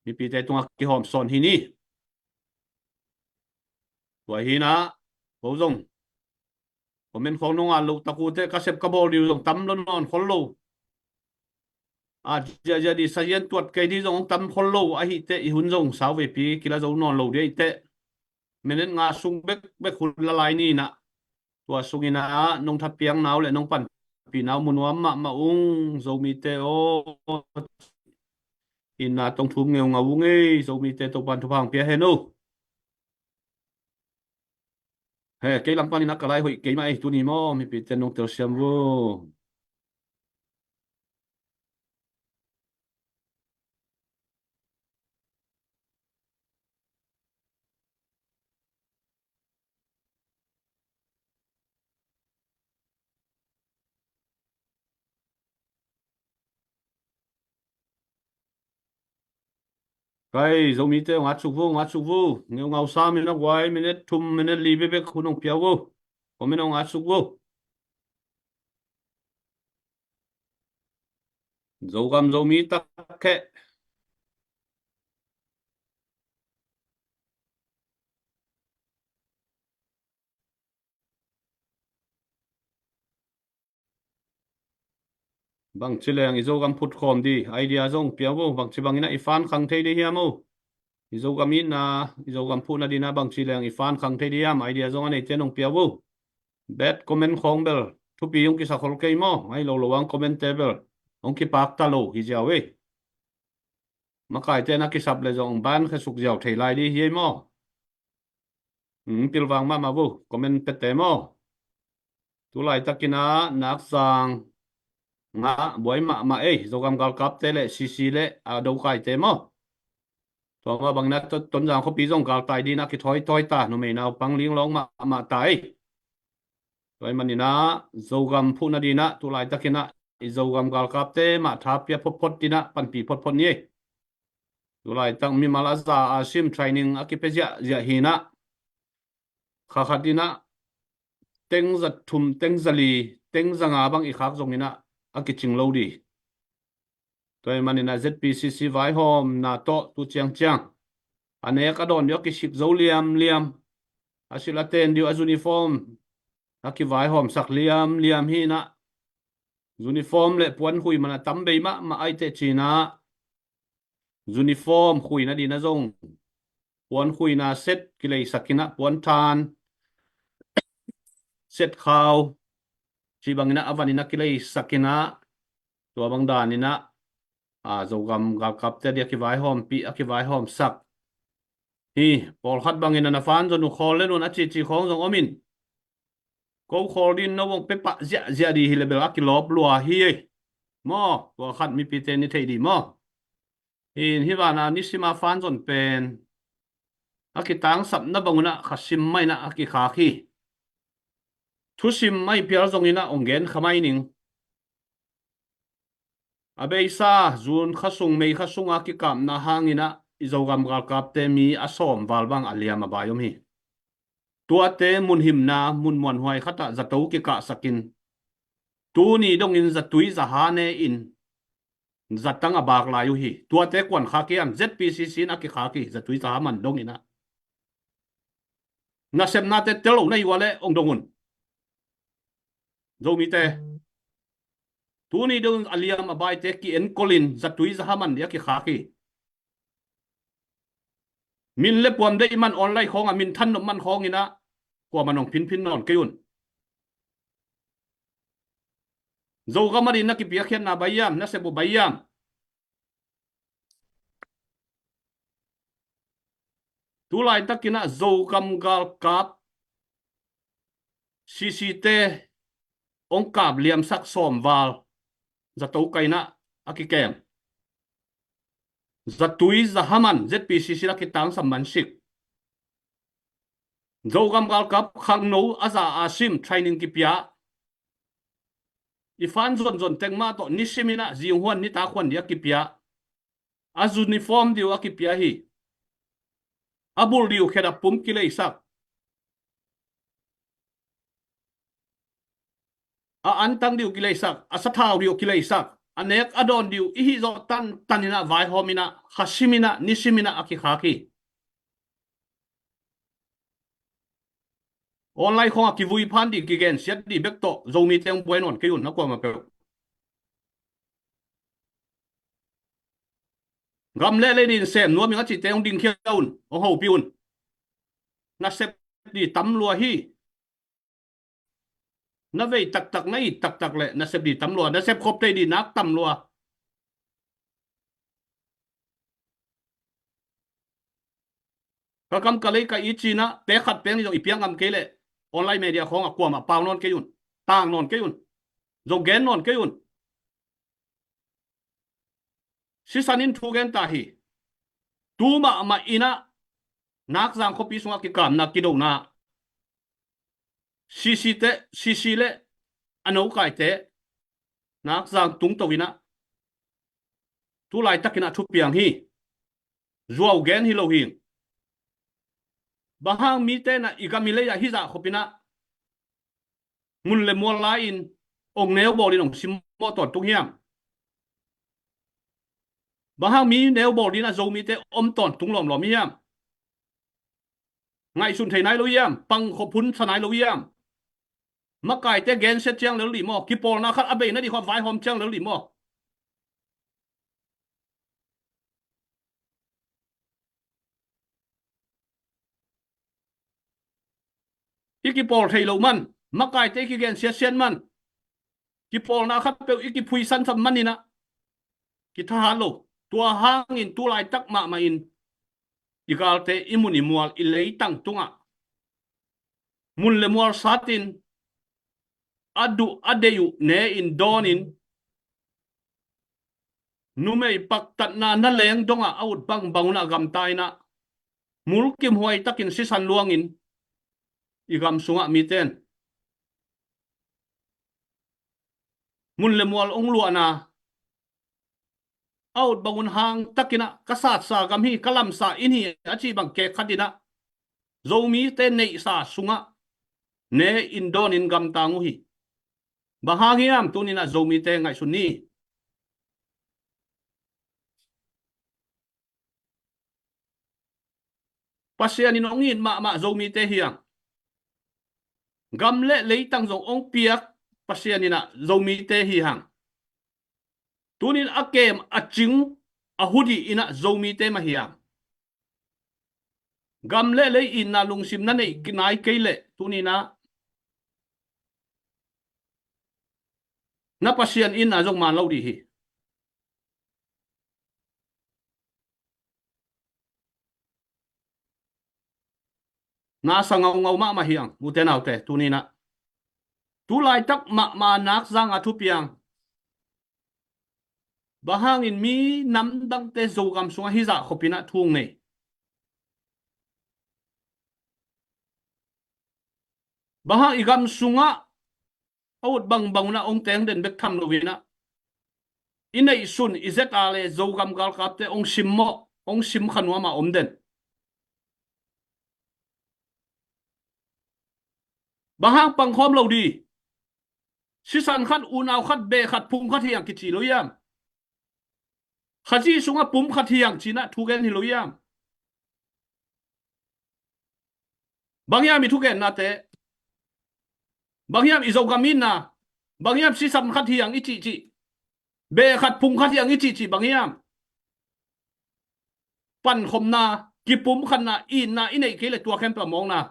mipite tungah kihawm sawn hi ni. Tua hi inah ko zong comment khawng nong at loh tak uh teh ka sep ka bawl dih uh zong tam lo nawn khol lo. A ziahziah dih sazian tuat kei dih zong tam khol lo ahih teh i hun zong sau veipi kila zo nawn lo dih ahih teh minute nga sung bekbek hun la lai ni inah tua sung inah nong thapiakna uh le nong panpihna uh mu nuam mahmah ung. Zomite aw, itna tawh thum ngeungau ung ei. Zomite Topan thupha hong pia hen uh. He, kei lam panin a ka lai hoih kei mah ei tuni maw, mipite nong telsiam vo. Kai, Zomite hong at suk vo, hong at suk vo. Ngeungau sam in a guai, minute thum, minute li bekbek hun hong pia vo. Comment hong at suk vo. Zogam Zomi tak kheh. Bangci leng i Zogam phut khawm dih idea zong pia vo. Bangci bangin a i fan khang thei dih hiam o? I Zogam itna, i Zogam phuhna dih inah bangci leng i fan khang thei dih hiam? Idea zong a neite nong pia vo. Bad comment khawng bel thupi hong kisa khol kei maw? Ahi lo lo ang comment te bel hong kipak ta lo hi ziau ei. Makaite na kisap le zong ban khesuk ziau thei lai dih hi ei maw? Pilvang mahmah vo, comment pete maw? Tulaitakin ah Nakzang ngah buai mahmah ei, Zogam galkapte le C C le a dokaite maw? Tua mah bangin ah Tonzang khuapi zong galtai dih inah kithawi tawi ta, numei naupang linglawng mahmah ta ei. Tua ahih manin ah Zogam phuhna dih inah tulaitakin ah i Zogam galkapte mah tha pia photphot dih inah panpih photphot ni ei. Tulaitak mimal a za a sim training a kipia ziahziah hi inah kha khat inah teng za thum, teng za li, teng za nga bang i khak zong inah a kicing lo dih. Tua ahih manin ah Z P C C vaihawmna tawh tu ciangciang a nek a dawn dih a kisik zo liamliam, a silh a ten dih a uniform a kivaihawmsak liamliam hi inah uniform le puan khui man a tam bei mahmah ahih teh ci inah uniform khuina dih inah zong puan khuina set kileisak inah puan than set khau cih bangin ah a van inah kileisak inah tua bang dan inah a Zogam galkapte dih a kivaihawmpih, a kivaihawmsak hi. Pawlkhat bangin ah na fan zon uh khawl le nun a cici khawng zong om in ko khawl dih in no hong pia pah ziahziah dih hi le bel a kilawp lua hi ei. Maw, tua khat mipite ni thei dih maw? Hi in hih vana nisim a fan zon pen a kitangsapna bang un ah kha sim mah inah a kikhak hi. Thusim mah i pial zong inah hong gen kha mai ning. A beisa June kha sung, May kha sung a kikapna hang inah i Zogam galkapte mi a sawm val bang a liam a bai om hi. Tuate mun himna mun muanhuai khat ah zato kikahsak in tuni dongin zatui zaha ne in zatang a bak lai uh hi. Tuate kuan khak hiam? Z P C C in a kikhak hi, zatui zaha man dong inah. Nasepnate tel lo na hi ua le hong dong un. Zomite tuni dongin a liam a baite ki-enkol in zatui zaha man dih a kikhak hi. Min le puam deih man online khawng a min than nop man khawng inah kuamah nong phinphin nawn kei un. Zogam a dih na kipiakkhiatna bai hiam, na sep uh bai hiam? Tulaitakin ah Zogam galkap C C te hong kap liamsak sawm val zato kai inah a kikem. Zatui zaha man Z P C C la kitangsam man sik. Zogam galkap khangno a za a sim training kipia. I fan zonzon teng mah tawh nisim inah zinghuan nitak huan dih a kipia. A uniform dih uh a kipia hi. A bul dih uh khedap pum kileisak. A antang dih uh kileisak, a sathau dih uh kileisak, a nek a dawn dih uh i hih zawh tantan inah vaihawm inah khasim inah nisim inah a kikhak hi. Online khawngah kivui phan dih, kigensiat dih bek tawh Zomite hong buai nawn kei un, na kuamah peuh. Gam le lei din sem nuam ing a cihte hong dingkhia un, hong hopih un. Nasep dih tam lua hi. Na vei taktak, na it taktak le nasep dih tam lua, nasep khop thei dih nak tam lua. Ka kam ka lei ka it cinah pek khat pek nih zong i piak ngam kei leh online media khawngah kuamah pau nawn kei un, tang nawn kei un, zong gen nawn kei un. Sisan in thu gen ta hi. Tu mahmah inah Nakzang khuapi sungah kikamna, kidona, CC te, CC le a nokaite Nakzang tungto inah tu laitakinah thupiang hi. Zuau gen hi lo hi. Bang hang mite inah i gam i lei ah hih zah khop inah mun le mual la-in ong neu bawl in ong simmawh tawntung hiam? Bang hang mi neu bawl dinah Zomite om tawntung lawmlawm hiam? Ngaihsun thei nai lo hiam? Pangkhop hun sa nai lo hiam? Makaite gensiat ciang lel dih maw? Kipawlna khat a beina dih khua vaihawm ciang lel dih maw? I kipawl thei lo man, makaite i kigen siatsiat man, kipawlna khat peuh i kiphuisan sam man inah kithahat lo. Tua hangin tu laitak mahmah in i galte i mun i mual i leitang tungah mun le mual satin a duh a deih uh ne-in dawnin numei paktatna na leng dongah a ut bangbang unah gamta inah mulkimhuai takin sisan luangin i gam sungah miten mun le mual ong luahna a ut bangun hang takinah ka satsa gam hi, ka lamsa inn hi a cih bang kek khat inah Zomite neihsa sungah ne-in dawnin gamtang uh hi. Bang hang hiam? Tuninah Zomite ngaihsun ni. Pasian in hong it mahmah Zomite hi hang. Gam le leitang zong hong piak Pasian inah Zomite hi hang. Tunin a kem a cing a hudih inah Zomite mah hi hang. Gam le lei itna lungsim na neih nai kei leh tuninah na Pasian itna zong man lo dih hi. Na sa ngaungau mahmah hi hang, ute naute, tuninah tu laitak mahmah Nakzang a thupiang. Bang hangin mi namdangte Zogam sungah hizah khopinah thu hong nei? Bang hang i gam sungah a ut bangbang unah hong teng den bek tham lo inah i neihsun i zeta le Zogam galkapte hong simmawh, hong simkha nuam a om den? Bang hang pangkhawm lo dih? Sisan khat, unau khat, beh khat, phung khat hi hang kici lo hiam? Khazih sungah pum khat hi hang cinah thu gen hi lo hiam? Bang hiam i thugennate? Bang hiam i Zogam itna? Bang hiam sisan khat hi hang i cihcih, beh khat phung khat hi hang i cihcih bang hiam? Pankhopna, kipumkhatna, itna i neih kei le tua khempeuh a mawkna.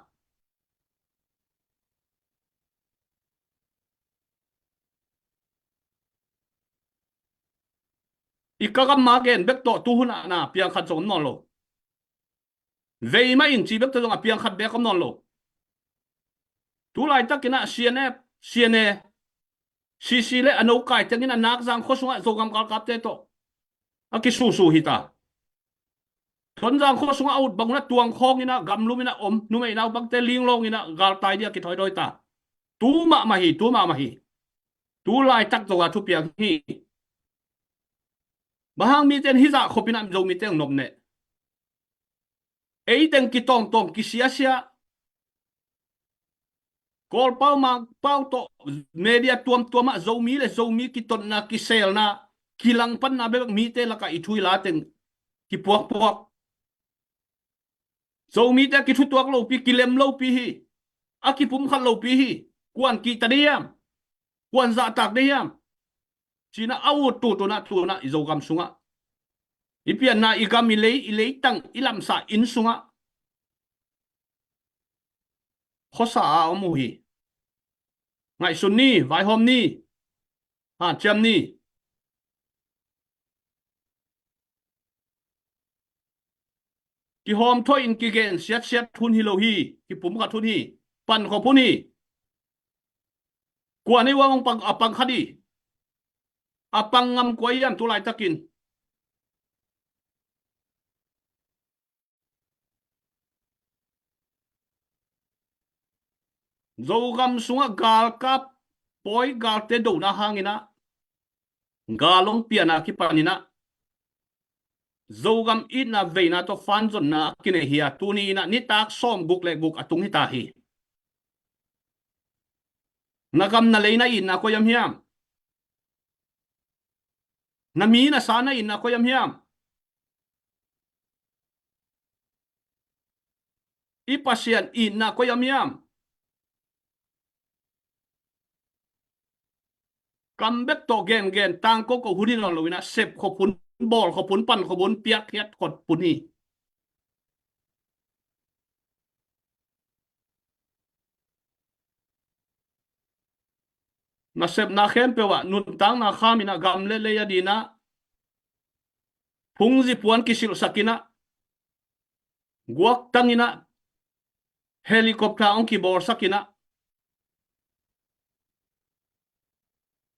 I ka gam ma gen bek tawh tuhun ah na piang khat zong om nawn lo. Vei mah in ci bek tawh zong a piang khat bek om nawn lo. Tu laitakinah C N F, C N A, C C le a nokai tengin a Nakzang khua sungah Zogam galkapte tawh a kisusu hi ta. Tonzang khua sungah a ut bangun a tuang khawngin a gamlumin a om numei naupangte linglawngin a galtai dih a kithawidawi ta. Tu mahmah hi, tu mahmah hi. Tu laitak Zoga thupiang hi. Bang hang mite in hizah khopin a Zomite hong nopneh? Eiteng kitawngtawng kisiasia, Kawlpau Mangpau tawh media tuamtuamah Zomi le Zomi kitotna, kiselna, kilangpanna bekbek mite lakah i thu i la teng kipuakpuak. Zomite kithutuak lopi, kilem lopi hi. a kipumkhat lopi hi. Kuan kihta dih hiam? Kuan zahtak dih hiam? Cinah a ut tutunah tunah i Zogam sungah, i pianna, i gam, i lei, i leitang, i lamsah inn sungah khuasa a om uh hi. Ngaihsun ni, vaihawm ni, hanciam ni. Kihawm thoihin kigen siatsiat hun hi lo hi. Kipumkhat hun hi. Pankhop hun hi. Kua nei uang a pang khat hi. A pang ngam kua hiam tulaitakin? Zogam sungah galkap pawi galte dona hanginah, gal hong piana kipaninah, Zogam itna veina tawh fanzonna a kinei hi a, tuni inah nitak sawm guk le guk a tung hita hi. Na gam na lei na itna koi am hiam? Na mi na sa na itna koi am hiam? I Pasian itna koi am hiam? Kam bek tawh gengen tangko ko hun hi nawn loinah, sep khop hun, bawl khop hun, pan khop hun, piakkhiat khop hun hi. Nasepna khempeuh ah nuntakna khaminah, gam le lei a dinah phungzi puan kisilhsakinah, guaktanginah, helicopter hong kibawlsakinah,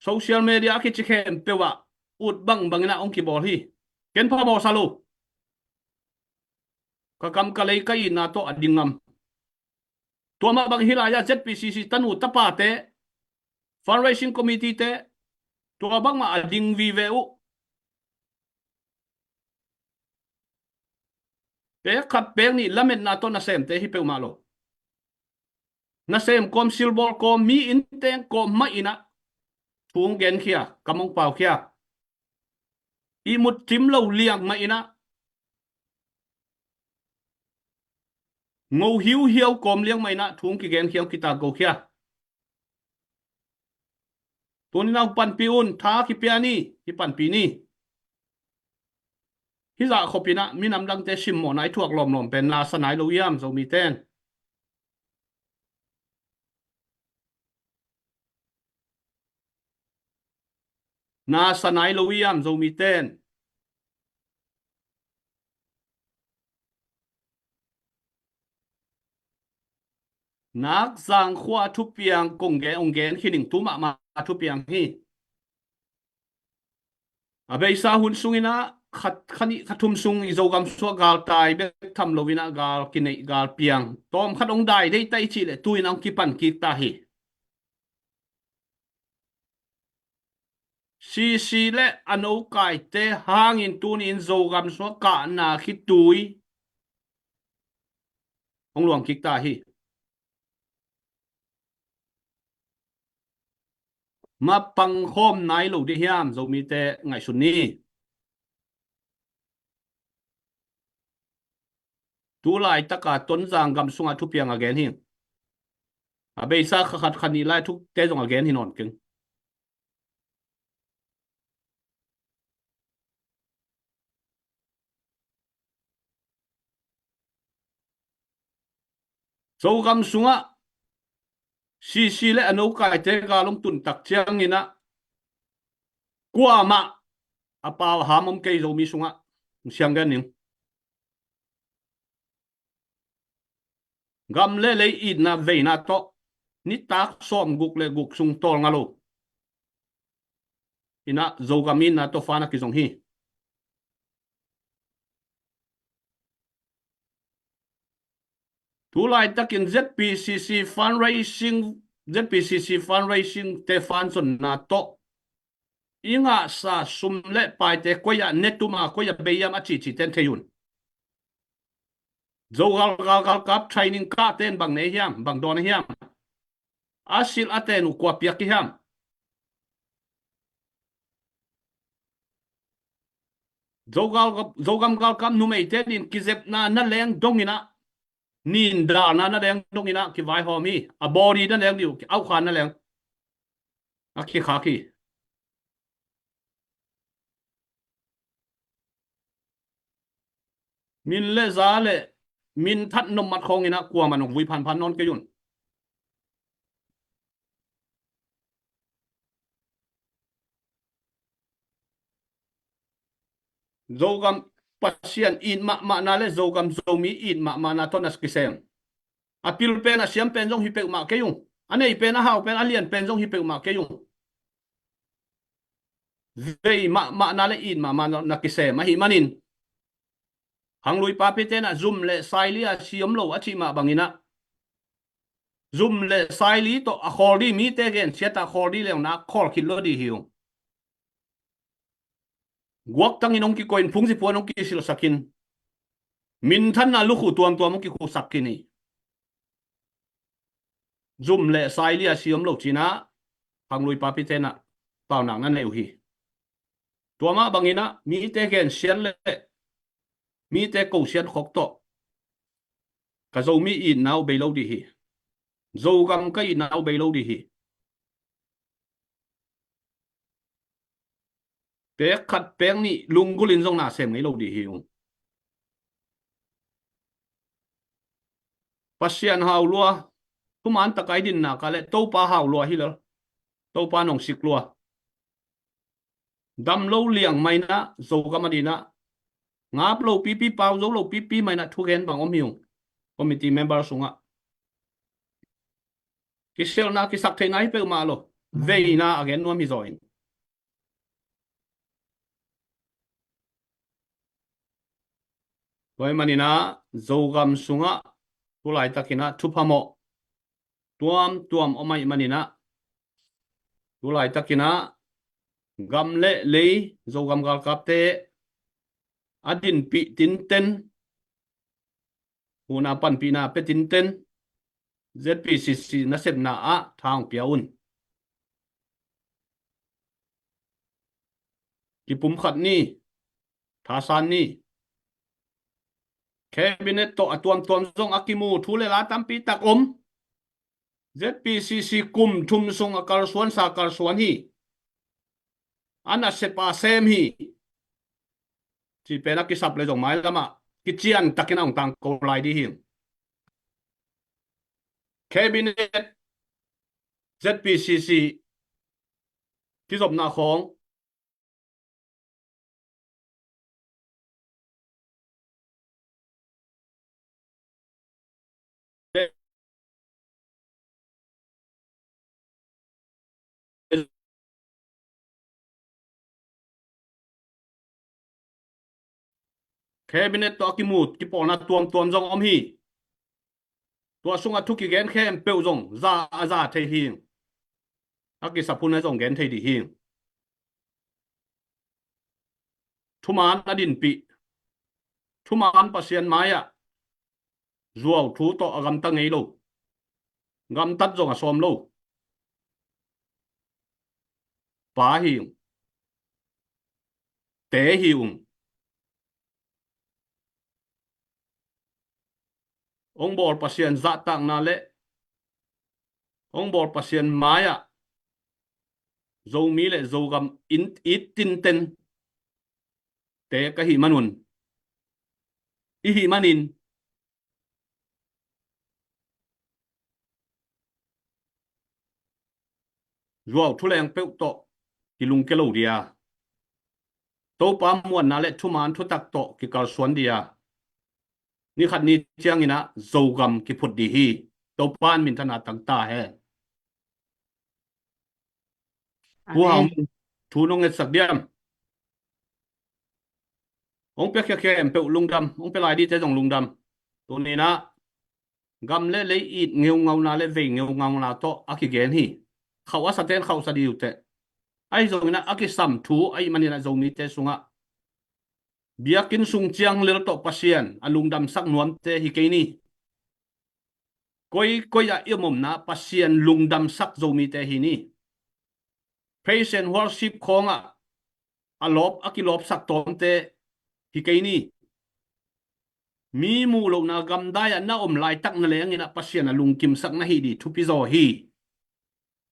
social media a kici khempeuh ah ut bangbanginah hong kibawl hi. Ken phamawh sa lo. Ka kam ka lei ka itna tawh a ding ngam. Tua mah bang hi lai-ah Z P C C tanu tapate, fundraising committee te, tua bangmah a ding vive uh. Pek khat pek nih lametna tawh nasemte hi peuhmah lo. Nasem kawm, silbawl kawm, mi inteng kawm mah inah thu hong genkhia, kam hong paukhia. Ihmut cim lo liang mah inah, ngo hiuhiau kawm liang mah inah thu hong kigenkhia, hong kitakgokhia. Tuninah hong panpih un, tha kipia ni, kipanpih ni. Hizah khopinah minam dangte simmawhna i thuak lawmlawm pen nasa nai lo hiam, Zomite? Nasa nai lo hiam, Zomite? Nakzang khua thupiang kong gen, hong gen khin ing, tu mahmah thupiang hi. A beisa hun sunginah khat, kha nih kha thum sung i Zogam sungah galtai bek tham loinah gal kineih, gal piang tawmkhat hong dai deihta i cih leh tu inah hong kipan kik ta hi. C C le a nokaite hangin tuni-in Zogam sungah kahna khitui hong luang kik ta hi. Mapang khawm nai lo dih hiam, Zomite ngaihsun ni. Tu laitaka Tonzang gam sungah thupiang a gen hi. A beisa kha khat kha nih lai thukte zong a gen hi nawn keng. Zogam sungah C C le a nokaite gal hong tuntak cianginah kuamah a pau a ham om kei, Zomi sungah. Siang gen ning. Gam le lei itna veina tawh nitak sawm guk le guk sung tawlnga lo inah Zogam itna tawh fan a kizong hi. Tu laitakin Z P C C fundraising, Z P C C fundraising te fanzonna tawh i ngahsa sum le paite koi ah ne tum a, koi ah bei hiam a cihcih ten thei un. Zogal gal galkap training kahte in bang nei hiam, bang dawn hiam? A silh a ten uh kua piak hi hiam? Zogal, Zogam galkap numeite in kizepna na leng donginah Nindalna na leng dongin ah kivaihawm hi. A body na leng dih uh, ki-auhkhan na leng a kikhak hi. Min le za le min that nopmat khawngin ah kuamah nong vui phanphan nawn kei un. Zogam Pasian it mahmahna le Zogam Zomi it mahmahna tawh na kisem. A pil pen a siam pen zong hi peuhmah kei ung. A nei pen a hau pen a lian pen zong hi peuhmah kei ung. Vei mahmahna le it mahmahna na kisem ahih manin, Khanglui papite in ah zum le saili a si om lo a cih mah bangin ah, zum le saili tawh a khawl dih mite gensiat ah khawl dih leuna khawl khit lo dih hi ung. Guaktangin hong kikoih in, phungzi puan hong kisilhsak in, minthanna lukhu tuamtuam hong kikhusak khin hi. Zum le saili a si om lo cih in ah Khanglui papite in ah paunak na nei uh hi. Tua mah bangin ah mite gensiat le mite kosiat khok tawh ka Zomi itna uh bei lo dih hi. Zogam ka itna uh bei lo dih hi. Pek khat pek nih lunggulhin zong na sem ngei lo dih hi ung. Pasian hau lua, thuman taka i dinna ka le Topa hau lua hi lel. Topa nong sik lua. Dam lo liang mah in ah Zogam a dinah ngap lo pipi, pau zo lo pipi mah in ah thugen bang om hi ung. Committee member sungah kiselna kisak theihna hi peuhmah lo. Veina a gen nuam hi zaw in. Tua ahih manin ah Zogam sungah tulaitakin ah thupha mawh tuamtuam om ahih manin ah, tulaitakin ah gam le lei, Zogam galkapte a dinpih tinten, huhna panpihna pia tinten, Z P C C nasepna ah tha hong pia un. Kipumkhat ni, thasan ni. Cabinet tawh a tuamtuam zong a kimu thu le la tampi tak om. Z P C C kum thum sung a kalsuansa kalsuan hi. A nasep a sem hi. Cih pen a kisap le zong mailamah kician takin a hong tangko lai dih hi. Cabinet, Z P C C kizopna khawng Cabinet tawh a kimu kipawlna tuamtuam zong om hi. Tua sungah thu kigen khempeuh zong za a za thei hi. A kisap hun ah zong gen thei dih hi. Thuman a dinpih, thuman Pasian mai-ah zuau thu tawh a gamta ngei lo, gamtat zong a sawm lo pa hi ung. Te hi ung. Hong bawl Pasian zahtakna le hong bawl Pasian mai-ah Zomi le Zogam in it tinten te ka hih manun, i hih manin zuau thuleng peuh tawh kilungkia lo dia, Topa muanna le thuman thutak tawh kikalsuan dia, ni khat ni ciangin ah Zogam kiphut dih hi. Topa in minthanna tang ta hen. Pu Hau, thu nong ngetsak diam? Hong pia khiakhia em peuh lungdam, hong pia lai dihte zong lungdam. Tuni-in ah gam le lei it ngeungauna le vei ngeungauna tawh a kigen hi. Khauh a saten khauhsa dih uh teh. Ahi zongin ah a kisam thu ahih manin ah Zomite sungah biakinn sung ciang lel tawh Pasian a lungdamsak nuamte hi kei ni. Koikoi ah i om omna Pasian lungdamsak Zomite hi ni. Praise and worship khawngah a lawp, a kilawpsak tawmte hi kei ni. Mi muh lohna gamdai ah na om laitak na leng in ah Pasian a lungkimsak na hih ding thupi zaw hi.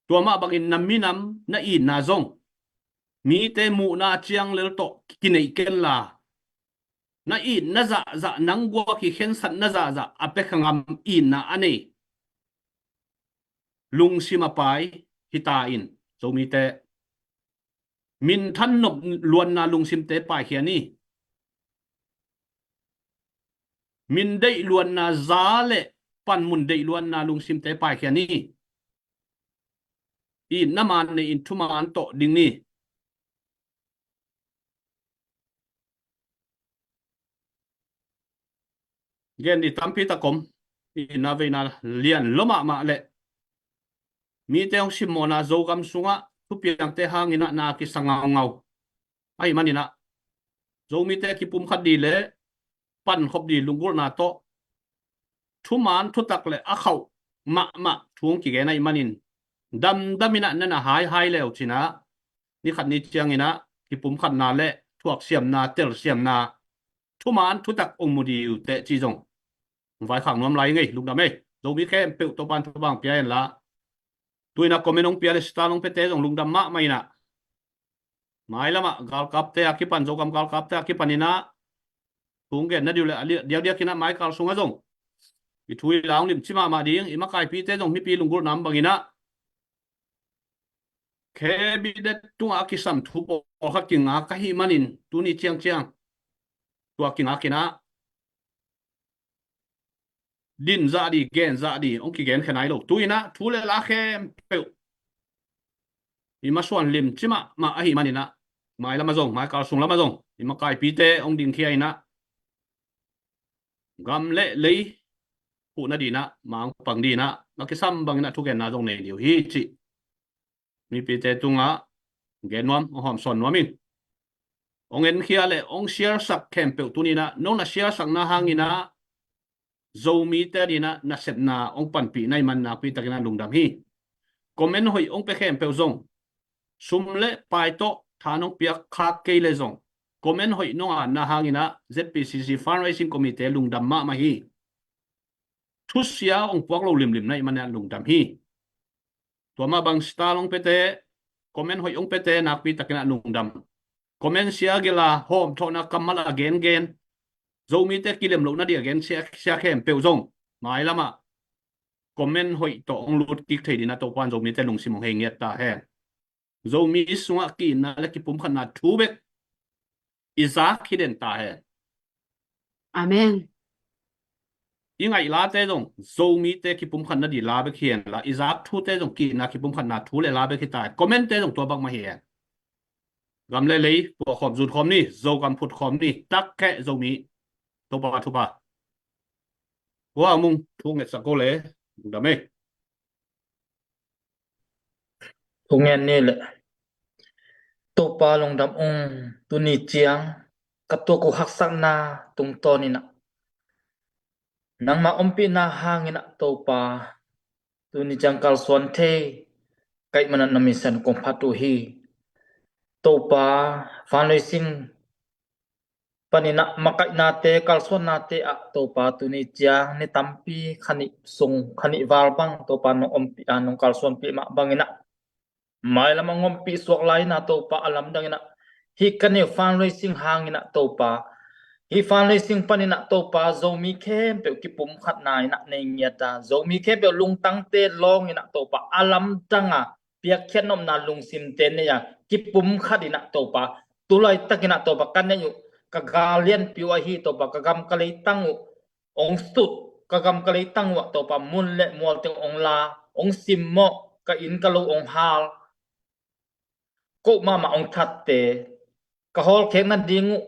Tua mah bangin na minam na itna zong mite muhna ciang lel tawh kineih kenla, na itna zahzah, nang guak hi khensatna zahzah a pia kha ngam itna a nei lungsim a pai hi ta in, Zomite, min than nop luanna lungsimte paikhia ni. Min deih luanna, za le panmun deih luanna lungsimte paikhia ni. Itna man nei in thuman tawh ding ni. Gen ding tampi tak om. Itna veina lian lua mahmah leh mite hong simmawhna Zogam sungah thupiangte hangin ah na kisa ngaungau. Ahih manin ah Zomite kipumkhat ding le pankhop ding lunggulhna tawh thuman thutak le a khauh mahmah thu hong kigen ahih manin, damdam in ah na na haihai leu cin ah, ni khat ni ciangin ah kipumkhatna le thuaksiamna, telsiamna, thuman thutak hong mu ding uh teh ci zong vaikhak nuam lai ngei, lungdam ei. Zomi khempeuh Topa'n thupha hong pia hen la, tu in ah comment hong pia le star hong piate zong lungdam mahmah in ah, mailam ah galkapte a kipan, Zogam galkapte a kipan in ah thu hong genna ding uh le a li-, diakdiak in ah mai kal sungah zong i thu i la hong limci mahmah ding, i makaipite zong mipi lunggulhna om bangin ah cabinet tungah a kisam thu pawlkhat kingak ahih manin tuni ciangciang tua kingak in ah din zah ding, gen zah ding hong kigenkhia nai lo. Tu in ah thu le la khempeuh i masuan limci mahmah ahih manin ah, mailam ah zong, mai kal sung lam ah zong i makaipite hong dingkhia in ah, gam le lei huh nading in ah, mang pang ding in ah na kisam bangin ah thugenna zong nei ding uh hi cih mipite tungah gen nuam, hong hawmsawn nuam ing. Hong enkhia le hong share sak khempeuh tuni in ah, nong na share sakna hangin ah Zomite ading in ah nasepna hong panpih na hih man nakpi takin ah lungdam hi. Comment hoih hong pia khempeuh zong, sum le pai tawh tha nong piak khak kei le zong, comment hoih nong atna hangin ah Z P C C Fundraising Committee lungdam mahmah hi. Thusia hong puak lo limlim na hih man ah lungdam hi. Tua mah bang star hong piate, comment hoih hong piate nakpi takin ah lungdam. Comment sia gila hawmthawhna kammal a gengen, Zomite kilem lohna ding a gen sia, sia khempeuh zong mailam ah comment hoih tawh hong lut kik thei ding in ah Topa'n Zomite lungsim hong hei ngiat ta hen. Zomi sungah ki-itna le kipumkhatna thu bek i zak hi den ta hen. Amen. I ngaih late zong Zomite kipumkhatna ding la bek hi hen la, i zak thute zong ki-itna kipumkhatna thu le la bek hi ta hen. Commentte zong tua bak mah hi hen. Gam le lei puahkhawm zutkhawm ni, Zogam phutkhawm ni, tak kheh Zomi. Topa thupha. Hua Mung thu ngetsak ko le, lungdam ei. Thu ngen ni le. Topa lungdam ung, tuni ciang ka tuak uh haksatna tungtawn in ah nangmah ompihna hangin ah Topa, tuni ciang kalsuan thei ka hih man ah na misen kong phat uh hi. Topa, fundraising panin ah makaihnate, kalsuannate ah Topa, tuni ciang ni tampi kha nih sung, kha nih val bang Topa nong ompih a, nong kalsuanpih mah bangin ah mailam ah hong ompih suak lai in ah Topa, a lamdang in ah hih ka neu fundraising hangin ah Topa, hih fundraising panin ah Topa, Zomi khempeuh kipumkhatna in ah nei ngiat a, Zomi khempeuh lungtangte lawng in ah Topa, a lamdang a piakkhiat nopna lungsimte nei a kipumkhat in ah Topa, tu laitakin ah Topa ka neih uh, ka gal lianpi uh ahi Topa, ka gam ka leitang uh hong sut, ka gam ka leitang uh ah Topa, mun le mual teng hong la, hong simmawh, ka inn ka lo hong hal, ko mahmah hong thatte, ka hawlkhek nading uh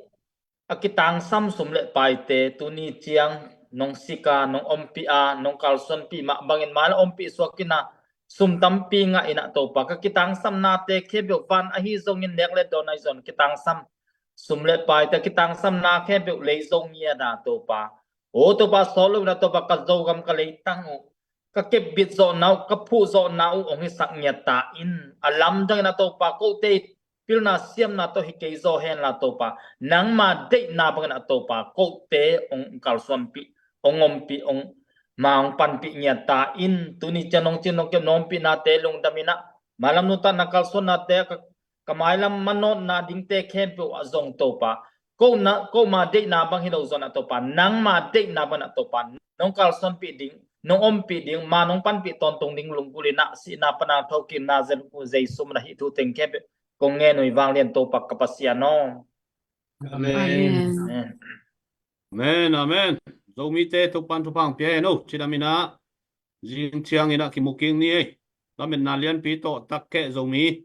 a kitangsam sum le paite tuni ciang nong sik a, nong ompih a, nong kalsuanpih mah bangin mailam ompih suak in ah, sum tampi ngah in ah Topa, ka kitangsamnate khempeuh van ahi zongin, nek le dawn ahi zong kitangsam sum le paite, kitangsamna khempeuh lei zo ngiat a Topa, o Topa, sawt lo in ah Topa, ka Zogam ka leitang uh, ka kepbit zawhna uh, ka phuh zawhna uh hong hisak ngiat ta in, a lamdang in ah Topa, kote pilna siamna tawh hi kei zaw henla Topa, nangma deihna bangin ah Topa, kote hong kalsuanpih, hong ompih, hong ma hong panpih ngiat ta in. Tuni ciang nong cin nong kep nong ompihnate lungdam in ah, mailam nuntakna kalsuannate, ka, ka mailam manawtna dingte khempeuh ah zong Topa, ko na, koma deihna bang hi lo zaw in ah Topa, nangma deihna bangin ah Topa, nong kalsuanpih ding, nong ompih ding, ma nong panpih tawntung ding lunggulh in ah, sihna pan a thokikna Jesu min ah hih thu teng khempeuh kong ngen uh hi. Vanglian Topa ka Pasian aw. Amen. Amen. Amen, amen. Zomite Topa'n thupha hong pia hen aw. Cidam in ah, zing ciangin ah kimu kik ni ei. Lametna lianpi tawh tak keh Zomi.